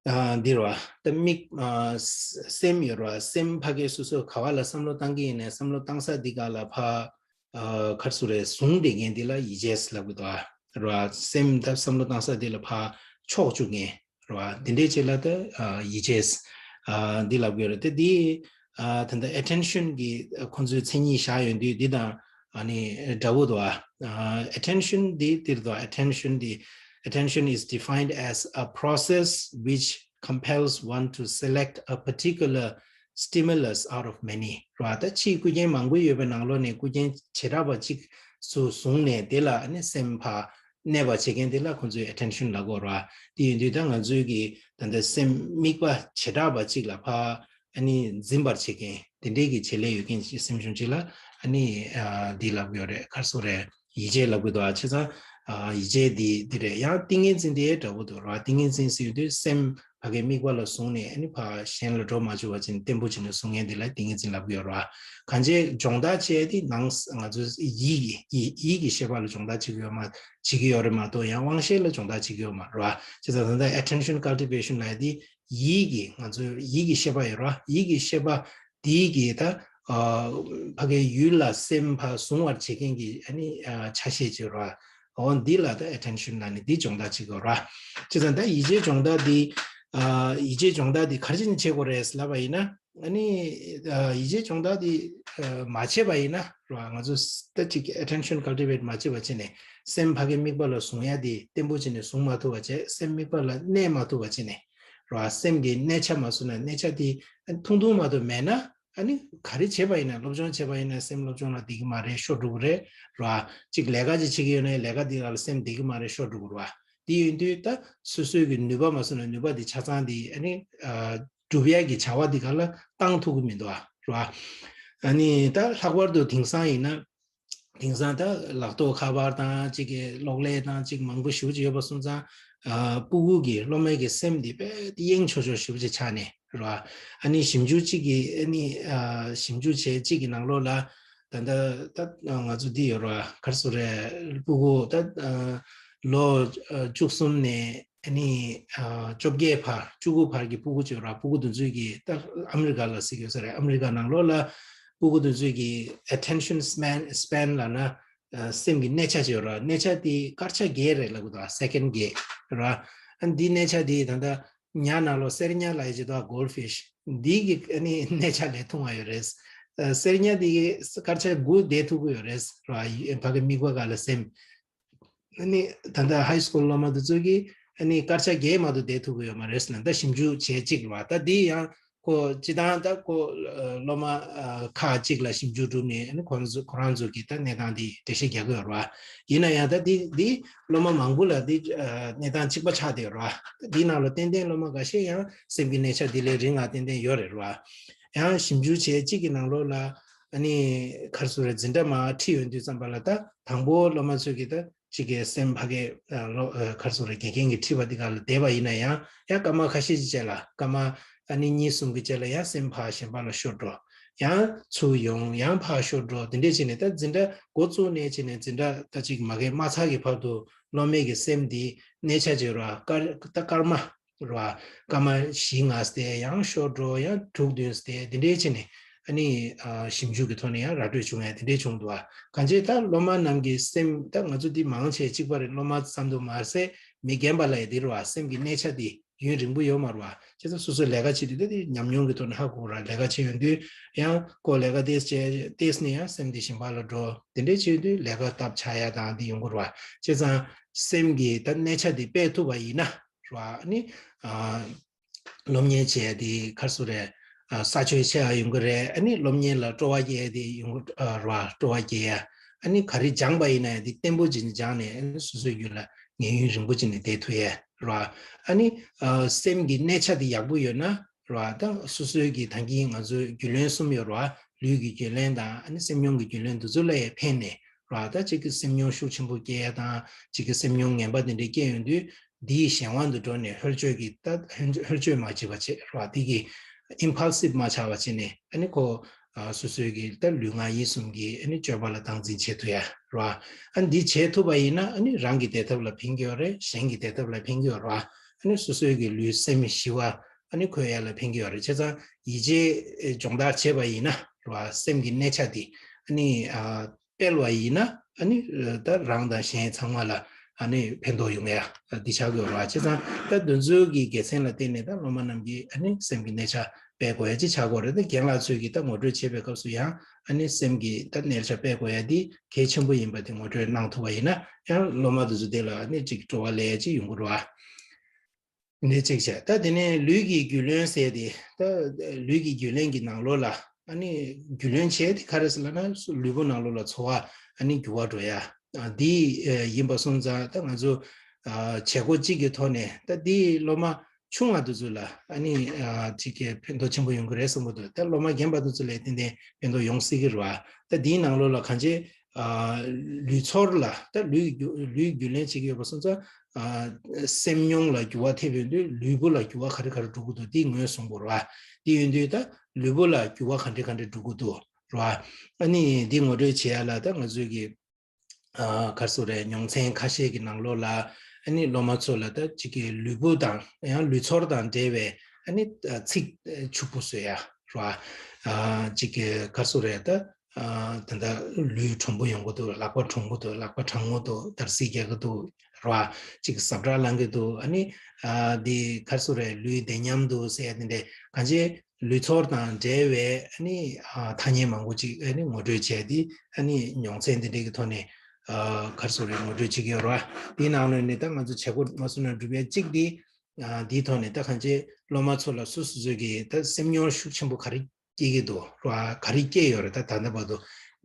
ཨ་འདི་རེད་བ། ད་མིག་ཨ་སེམས་ཡོད་རེད་བ། སེམས་ཕ་གི་སོ་སོ་ག་བ་ལ་བསམ་བློ་བཏང་གི་ཡིན་ནའི་བསམ་བློ་བཏང་ས་འདི་ག་ལ་ཕ་ཨ་ག་རེ་ཟེར་རེད། བཟུང་བསྡད་མཁན་འདི་ལ་ཡིད་བྱེད་ལབ་གི་འདུག་ཨ་རེད་བ། སེམས་ད་བསམ་བློ་བཏང་ས་འདི་ལ་ཕ་ཕྱོགས་བཅུག་མཁན་རེད་བ། འདི་འདྲའི་ཆེད་ལ་ད་ཨ་ཡིད་བྱེད་ཨ་འདི་ལབ་གི་ཡོད་རེད། ད་འདི་ཨ་ད་ལྟ་attention གི་ཁོང་ཚོའི་མཚན་ཉིད་བཞག་ཡོང་དུས་འདི་དང་ཨ་ནི་འདྲ་བོ་འདུག་ཨ། ཨ་attention འདི་འདིར་འདུག attention འདི། Attention is defined as a process which compels one to select a particular stimulus out of many ར། ད་ཕྱིའི་རྐུ་མཁན་མང་པོ་ཡོད་པའི་ནང་ལོགས་ནས་རྐུ་མཁན་བྱེ་བྲག་པ་གཅིག་སུ་བཟུང་ནས་དེ་ལ་ཨ་ནི་སེམས་ཕ་གནས་པ་བྱེད་མཁན་དེ་ལ་ཁོང་ཚོས་attention ལབ་ཀྱི་ཡོད་ར། དེ་ཡིན་དུས་ད་ང་ཚོའི་གི་ད་ལྟ་སེམས་དམིགས་པ་བྱེ་བྲག་པ་གཅིག་ལ་ཕ་ཨ་ནི་འཛིན་པར་བྱེད་མཁན་དེ་འདྲའི་གི་བྱེད་ལས་ཡོད་མཁན་གྱི་སེམས་བྱུང་གཅིག་ལ་ཨ་ནི་ཨ་འདི་ལབ་ཀྱི་ཡོད་རེད། ག་རེ་ཟེར་རེད། ཡིད་བྱེད་ལབ་ཀྱི་འདུག་ཨ་བྱས་ཙང་ཨ་ཡིད་བྱེད་འདི་འདི་རེད། ཡང་ཏིང་ངེ་འཛིན་དེ་འདྲ་བོ་འདུག་ར། ཏིང་ངེ་འཛིན་ཟེར་དུས་སེམས་ཕ་གི་དམིགས་པ་ལ་བཟུང་ནས་ཨ་ནི་ཕ་གཞན་ལ་འགྲོ་མ་བཅུག་པ་བྱས་ནས་བརྟན་པོ་བྱས་ནས་བཟུང་མཁན་འདི་ལ་ཏིང་ངེ་འཛིན་ལབ་ཀྱི་ཡོད་ར། གང་ཅི་སྦྱོང་བརྡར་བྱས་ཏེ་ནང་ང་ཚོ་ཡིད་ཀྱི་ཡིད་ཡིད་ཀྱི་ཤེས་པ་ལ་སྦྱོང་བརྡར་བྱེད་ཀྱི་ཡོད་མ་བྱེད་ཀྱི་ཡོད་རེད་མ་གཏོགས་ཡང་དབང་ཤེས་ལ་སྦྱོང་བརྡར་བྱེད་ཀྱི་ཡོད་མ་རེད་བ། བྱས་ཙང་ད་ལྟ་attention cultivation ལབ་ཡ་དེ་ཡིད་ཀྱི་ང་ཚོའི་ཡིད་ཀྱི་ཤེས་པ་ཡོད་ར། ཡིད་ཀྱི་ཤེས་པ་དེའི་གི་ད་ཨ་ཕ་གའི་ཡུལ་ལ་སེམས་ཕ་བཟུང་བར་བྱེད་མཁན་གྱི་ཨ་ནི་ཨ་ཆ་ཤས་ཅིག་ཡོད་ར། འོ་འདི་ལ་ད་attention ལབ་ནས་འདི་སྦྱོང་བརྡར་བྱེད་ཀྱི་ཡོད་ར། བྱས་ཙང་ད་ཡིད་བྱེད་སྦྱོང་བརྡར་འདི་ཨ་ཡིད་བྱེད་སྦྱོང་བརྡར་འདི་ག་རེ་བྱས་ནས་བྱེད་དགོས་རེད་ལབ་པ་ཡིན་ན། ཨ་ནི་ཨ་ཡིད་བྱེད་སྦྱོང་བརྡར་འདི་ཨ་མ་བྱས་པ་ཡིན་ན་ར། ང་ཚོ་ད་ཅིག་attention cultivate མ་བྱས་པ་བྱས་ནས་སེམས་ཕ་གའི་དམིགས་པ་ལ་བཟུང་ཡ་འདི་བརྟན་པོ་བྱས་ནས་བཟུང་མ་ཐུབ་པ་བྱས། སེམས་དམིགས་པ་ལ་གནས་མ་ཐུབ་པ་བྱས་ནས་ར། སེམས་ཀྱི་གནས་ཆ་མ་བཟུང་ན་གནས་ཆ་འདི་ཐུང་ཐུང་མ་གཏོགས་མེད་ན། ཨ་ནི་ག་རེ་བྱས་པ་ཡིན་ན། སློབ་སྦྱོང་བྱས་པ་ཡིན་ན་སེམས་སློབ་སྦྱོང་ལ་བསྡད་ཀྱི་མ་རེད། ཤོར་འགྲོ་གི་རེད་ར། གཅིག་ལས་ཀ་ཅིག་བྱེད་ཀྱི་ཡོད་ན་ལས་ཀ་འདི་ལ་སེམས་བསྡད་ཀྱི་མ་རེད། ཤོར་འགྲོ་གི་རེད་བ། དེ་ཡིན་དུས་ད་སོ་སོའི་གི་ནུས་པ་མ་སོང་ན་ནུས་པ་འདི་ཆ་ཚང་འདི་ཨ་ནི་ཨ་སྒྲུབ་ཡ་གི་བྱ་བ་འདི་ག་ལ་བཏང་ཐུབ་ཀྱི་མི་འདུག་བ་ར། ཨ་ནི་ད་ལྷག་པར་དུ་དེང་སང་ཡིན་ན། དེང་སང་ད་ལག་ཐོག་ཁ་པར་དང་གཅིག་གི་གློག་ཀླད་དང་གཅིག་མང་པོ་ཞེ་པོ་ཅིག་ཡོད་པ་སོང་ཙང་། ཨ་སྤུ་གུ་གི་སློབ་མའི་གི་སེམས་འདི་དཔེ་གཡེང་ཆོག་ཆོག་ཞེ་པོ་ཅིག་ཆགས་ནས་ར། ཨ་ནི་ཞིབ་འཇུག་གཅིག་གི་ཨ་ནི་ཨ་ཞིབ་འཇུག་བྱས་གཅིག་གི་ནང་ལོགས་ལ་ད་ལྟ་ད་ང་ཚོ་འདི་ཡོད་ར། ག་རེ་ཟེར་རེད། སྤུ་གུ་ད་ཨ་ལོ་ཨ་བཅུ་གསུམ་ནས་ཨ་ནི་ཨ་བཅོ་བརྒྱད་བར། བཅུ་དགུ་བར་གྱི་སྤུ་གུ་ཅིག་ཡོད་ར། སྤུ་གུ་དེ་ཚོའི་གི་ད་ཨ་མི་རི་ཀ་ལ་ཟེར་གྱི་ཡོད་ས་རེད། ཨ་མི་རི་ཀ་ནང་ལོགས་ལ་སྤུ་གུ་དེ་ཚོའི་གི་attention span span ལབ་ན། ཨ་སེམས་ཀྱི་གནས་ཆ་ཅིག་ཡོད་ར། གནས་ཆ་དེ་སྐར་ཆ་བརྒྱད་རེད་ལབ་གི་འདུག་ཨ། སེ་ཀེན་བརྒྱད་ར། ཨ་འདི་གནས་ཆ་དེ་ད་ལྟ་ཉ་ནང་ལོགས་གསེར་ཉ་ལབ་ཡ་ཅིག་འདུག་ཨ། goldfish འདི་གི་ཨ་ནི་གནས་ཆ་ལས་ཐུང་བ་ཡོད་རེད། ཨ་གསེར་ཉ་དེ་གི་སྐར་ཆ་དགུ་བསྡད་ཐུབ་ཀྱི་ཡོད་རེད་ར། ཕ་གི་དམིགས་པ་སྒང་ལ་སེམས། ཨ་ནི་ད་ལྟ་ཧའི་སི་ཀུལ་སློབ་མ་དེ་ཚོ་གིས་ཨ་ནི་སྐར་ཆ་བརྒྱད་མ་གཏོགས་བསྡད་ཐུབ་ཀྱི་ཡོད་མ་རེད་ཟེར་ན། ད་ཞིབ་འཇུག་བྱས་གཅིག་རེད་བ། ད་འདི་ཡང་ཁོ་སྤྱི་བཏང་ད་ཁོ་ཨ་སློབ་མ་ཨ་ཁག་གཅིག་ལ་ཞིབ་འཇུག་བསྒྲུབས་ནས་ཨ་ནི་ཁོ་རང་ཚོ་ཁོ་རང་ཚོ་གིས་ད་གནས་སྟངས་འདི་འགྲེལ་བཤད་རྒྱག་གི་ཡོད་རེད་བ། ཡིན་ན་ཡང་ད་འདི་འདི་སློབ་མ་མང་པོ་ལ་འདི་ཨ་གནས་སྟངས་གཅིག་པ་ཆགས་བསྡད་ཡོད་རེད་བ། ད་འདི་ནང་ལ་ཏན་ཏན་སློབ་མ་འགའ་ཤས་ཡང་སེམས་ཀྱི་གནས་ཆ་འདི་ལས་རིང་ང་ཏན་ཏན་ཡོད་རེད་རེད་བ། ཡང་ཞིབ་འཇུག་བྱས་གཅིག་གི་ནང་ལོགས་ལ་ཨ་ནི་ག་རེ་ཟེར་རེད། འཛིན་གྲྭ་མར་ཁྲིད་ཡོང་དུས་ཙམ་པ་ལ་ད་དང་པོ་སློབ་མ་ཚོས་ཀྱིས་ད་གཅིག་གི་སེམས་ཕ་གི་ཨ་ལོ་ཨ་ག་རེ་ཟེར་རེད། དགེ་རྒན་གྱིས་ཁྲིད་པ་འདི་ག་ལ་བསྡད་པ་ཡིན་ན་ཡང་། ཡང་སྐར་མ་ཁ་ཤས་ཀྱི་རྗེས་ལ། སྐར་མ་ཨ་ནི་གཉིས་གསུམ་གྱི་རྗེས་ལ་ཡང་སེམས་ཕར་གཞན་པ་ལ་ཤོར་འགྲོ། ཡང་ཚུར་ཡོང་། ཡང་ཕར་ཤོར་འགྲོ། དེ་འདྲས་བྱས་ནས་ད་འཛིན་གྲྭ་འགོ་བཙུགས་ནས་བྱས་ནས་འཛིན་གྲྭ་ད་ཅིག་མ་གི་མ་ཚར་གྱི་བར་དུ་སློབ་མའི་གི་སེམས་འདི་གནས་ཆ་ཅིག་ཡོད་ར། སྐར་ད་སྐར་མ་ རེད་བ། སྐར་མ་བཞི་ལྔ་སྟེ་ཡང་ཤོར་འགྲོ་ཡང་དྲུག་བདུན་སྟེ་དེ་འདྲའི་བྱས་ནས་ཨ་ནི་ཞིབ་འཇུག་གི་ཐོག་ནས་ཡང་ར་སྤྲོད་བྱུང་ཡ་དེ་འདྲའི་བྱུང་འདུག་བ། གང་ཅི་ད་སློབ་མ་རྣམས་ཀྱི་སེམས་ད་ང་ཚོ་འདི་མང་ཆེ་གཅིག་པ་རེད། སློབ་མ་ཙམ་དུ་མ་ཟད་མི་རྒན་པ་ལ་ཡང་འདི་རེད་བ། སེམས་ཀྱི་གནས་ཆ་འདི་ཡུན་རིང་པོ་ཡོད་མ་རེད་བ། བྱས་ཙང་སོ་སོའི་ལས་ཀ་བྱེད་དུས་ད་དེ་ཉམས་མྱོང་གི་ཐོག་ནས་ཧ་གོ་ར། ལས་ཀ་བྱེད་ཡོང་དུས་ཡང་ཁོ་ལས་ཀ་ཏེས་བྱས་ཏེས་ནས་ཡང་སེམས་དེ་གཞན་པ་ལ་འགྲོ། དེ་འདྲའི་བྱེད་དུས་ལས་ཀ་སྟབས་ཆགས་ཡ་དང་དེ་ཡོང་གི་རེད་བ། བྱས་ཙང་སེམས་ཀྱི་ད་གནས་ཆ་དེ་སྤེལ་ཐུབ་པ་ཡིན་ན་རེད་བ། ཨ་ནི་ཨ་སློབ་གཉེར་བྱས་དེ་ག་རེ་ཟེར་རེད། ཨ་ས་ཆོད་ཆེ་བ་ཡོང་གི་རེད། ཨ་ནི་སློབ་གཉེར་ལ་སྤྲོ་བ་སྐྱེ་ཡ་དེ་ཡོང་གི་ཨ་རེད་བ། སྤྲོ་བ་སྐྱེ་ཡ། ཨ་ནི་ག་རེ་སྦྱངས་པ་ཡིན་ན་ཡང་དེ་བརྟན་པོ་ཅིག་སྦྱངས་ནས་ཨ་ནི་སོ་སོའི་རྒྱུད་ལ་ཉེན་ཡུན་རིང་པོ་ཅིག་ནས་བསྡད་ཐུབ་ཡས་རེད་བ། ཨ་ནི་ཨ་སེམས་ཀྱི་གནས་ཆ་དེ་ཡག་པོ་ཡོད་ན་རེད་བ། ད་སོ་སོའི་གི་ད་གིན་ང་ཚོའི་རྒྱུས་ལོན་གསུམ་ཡོད་རེད་བ། ལུས་ཀྱི་རྒྱུས་ལོན་དང་ཨ་ནི་སེམས་མྱོང་གི་རྒྱུས་ལོན་འདི་ཚོ་ལ་ཡང་ཕན་ནས་རེད་བ། ད་གཅིག་གི་སེམས་མྱོང་ཤུགས་ཆེན་པོ་སྐྱེ་ཡ་དང་གཅིག་གི་སེམས་མྱོང་ངན་པ་དེ་འདྲ་སྐྱེ་ཡོང་དུས་འདིའི་གཞན་དབང་དུ་འགྲོ་ནས་ཧོལ་སྤྱོད་ཀྱི་ད་ཧོལ་ཧོལ་སྤྱོད་མ་བྱེད་པ་བྱེད་རེད་བ། དེ་གི་ཨིམ་ཕལ་སིབ་མ་ཆགས་པ་བྱས་ནས་ཨ་ནི་ཁོ་ཨ་སོ་སོའི་གི་ད་ལུས་ངག་ཡིད་གསུམ་གྱི་ཨ་ནི་སྤྱོད་པ་ལ་སྟངས་འཛིན་བྱེད་ཐུབ་ཡ་རེད་བ། ཨ་ནི་འདི་བྱེད་ཐུབ་པ་ཡིན་ན་ཨ་ནི་རང་གི་བདེ་ཐབས་ལ་ཕན་གྱི་ཡོད་རེད། གཞན་གྱི་བདེ་ཐབས་ལ་ཕན་གྱི་ཡོད་རེད་བ། ཨ་ནི་སོ་སོའི་གི་ལུས་སེམས་ཞི་བ་ཨ་ནི་འཁོར་ཡ་ལ་ཕན་གྱི་ཡོད་རེད། བྱས་ཙང་ཡིད་ཆེས་སྦྱོང་བརྡར་བྱས་པ་ཡིན་ན་རེད་བ། སེམས་ཀྱི་གནས་ཆ་དེ་ཨ་ནི་ཨ་སྤེལ་བ་ཡིན་ན་ཨ་ནི་ད་རང་དང་གཞན་ཚང་མ་ལ་ཨ་ནི་ཕན་ཐོགས་ཡོང་ཡ་འདི་ཆགས་ཀྱི་ཡོད་རེད་བ། བྱས་ཙང་ད་འདི་ཚོའི་གི་དགེ་མཚན་ལ་བརྟེན་ནས་ད་སློབ་མ་རྣམས་ཀྱིས་ཨ་ནི་སེམས་ཀྱི་གནས་ཆ་སྤེལ་དགོས་ཡ་ཅིག་ཆགས་ཀྱི་ཡོད་རེད། ད་རྒན་ལགས་ཚོས་ཀྱིས་ད་ངོ་སྤྲོད་བྱེད་པའི་སྐབས་སུ་ཡང་ཨ་ནི་སེམས་ཀྱི་ད་གནས་ཆ་སྤེལ་དགོས་ཡ་འདི་གལ་ཆེན་པོ་ཡིན་པ་དེ་ངོ་སྤྲོད་གནང་ཐུབ་པ་ཡིན་ན་ཡང་སློབ་མ་དེ་ཚོ་དེ་ལ་ཨ་ནི་ཅིག་སྤྲོ་བ་སླེབས་ཡ་ཅིག་ཡོང་གི་རེད་བ། འདི་གཅིག་བྱས། ད་དེ་ནས་ལུས་ཀྱི་རྒྱུས་ལོན་ཟེར་ཏེ། ད་ལུས་ཀྱི་རྒྱུས་ལོན་གྱི་ནང་ལོགས་ལ་ཨ་ནི་རྒྱུས་ལོན་བྱས་ཏེ་ག་རེ་ཟེར་ལབ་ན་ལུས་པོ་ནང་ལོགས་ལ་ཚོར་བ་ཨ་ནི་འགྱུར་བ་འགྲོ་ཡ། ཨ་འདི་ཡིན་པ་སོང་ཙང་ད་ང་ཚོ་ཨ་བྱེད་སྒོ་གཅིག་གི་ཐོག་ནས་ད་འདི་སློབ་མ་ཆུང་བ་དེ་ཚོ་ལ་ཨ་ནི་ཨ་ཅིག་གི་ཕན་ཐོགས་ཆེན་པོ་ཡོང་གི་རེད་བསམ་གྱི་འདུག་ད་སློབ་མ་རྒན་པ་དེ་ཚོ་ལ་ཏན་ཏན་ཕན་ཐོགས་ཡོང་སྲིད་ཀྱི་རེད་བ། ད་འདིའི་ནང་ལོགས་ལ་གང་ཅི། ཨ་ལུས་ཚོར་ལ་ད་ལུས་རྒྱུ་ལུས་རྒྱུས་ལེན་བྱེད་ཀྱི་ཡོད་པ་སོང་ཙང་། ཨ་སེམས་མྱོང་ལ་འགྱུར་བ་ཐེབས་ཡོང་དུས་ལུས་པོ་ལ་འགྱུར་བ་ག་རེ་ག་རེ་འགྲོ་གི་འདུག་འདི་ངོས་བཟུང་དགོས་རེད་བ། འདི་ཡོང་དུས་ད་ལུས་པོ་ལ་འགྱུར་བ་ག་འདྲ་ག་འདྲ་འགྲོ་གི་འདུག་རེད་བ། ཨ་ནི་འདི་ངོ་སྤྲོད་བྱེད་ཡ་ལ་ད་ང་ཚོས་ཀྱི་ཨ་ག་རེ་ཟེར་རེད། མྱོང་ཚན་ཁ་ཤས་ཀྱི་ནང་ལོགས་ལ་ཨ་ནི་སློབ་མ་ཚོ་ལ་ད་ཅིག་གི་ལུས་པོ་དང་ཡང་ལུས་ཚོར་དང་འབྲེལ་བའི་ཨ་ནི་ཚིག་ཕྱུག་པོ་བཟོ་ཡ་རེད་བ། ཨ་ཅིག་གི་ག་རེ་ཟེར་རེད། ད་ཨ་ད་ལྟ་ལུས་དྲོན་པོ་ཡོང་གི་འདུག་ལག་པ་དྲོན་གི་འདུག་ལག་པ་གྲང་གི་འདུག་འདར་སིག་རྒྱག་གི་འདུག་རེད་བ། ཅིག་ཟབ་དྲག་ལངས་གི་འདུག་ཨ་ནི་ཨ་འདི་ག་རེ་ཟེར་རེད། ལུས་བདེ་ཉམས་འདུག་ཟེར་ཡ་དེ་འདྲས་གང་ཅི་ལུས་ཚོར་དང་འབྲེལ་བའི་ཨ་ནི་ཨ་ཐ་སྙད་མང་པོ་ཅིག་ཨ་ནི་ངོ་སྤྲོད་བྱས་ཏེ་ཨ་ནི་མྱོང་ཚན་འདི་འདྲས་ཀྱི་ཐོག་ནས་ཨ་ག་རེ་ཟེར་རེད། ངོ་སྤྲོད་བྱེད་ཀྱི་ཡོད་རེད་བ། འདིའི་ནང་ལོགས་ནས་ད་ང་ཚོ་བྱེད་སྒོ་མ་སུ་ན་སྒྲུབ་ཡ་གཅིག་འདི། ཨ་འདིའི་ཐོག་ནས་ད་གང་ཅི་སློབ་མ་ཚོ་ལ་སོ་སོ་སོ་གི་ད་སེམས་མྱོང་ཤུགས་ཆེན་པོ་ག་རེ་སྐྱེ་གི་འདུག་ར་ག་རེ་སྐྱེ་ཡོད་རེད། ད་ད་ལྟ་བར་དུ་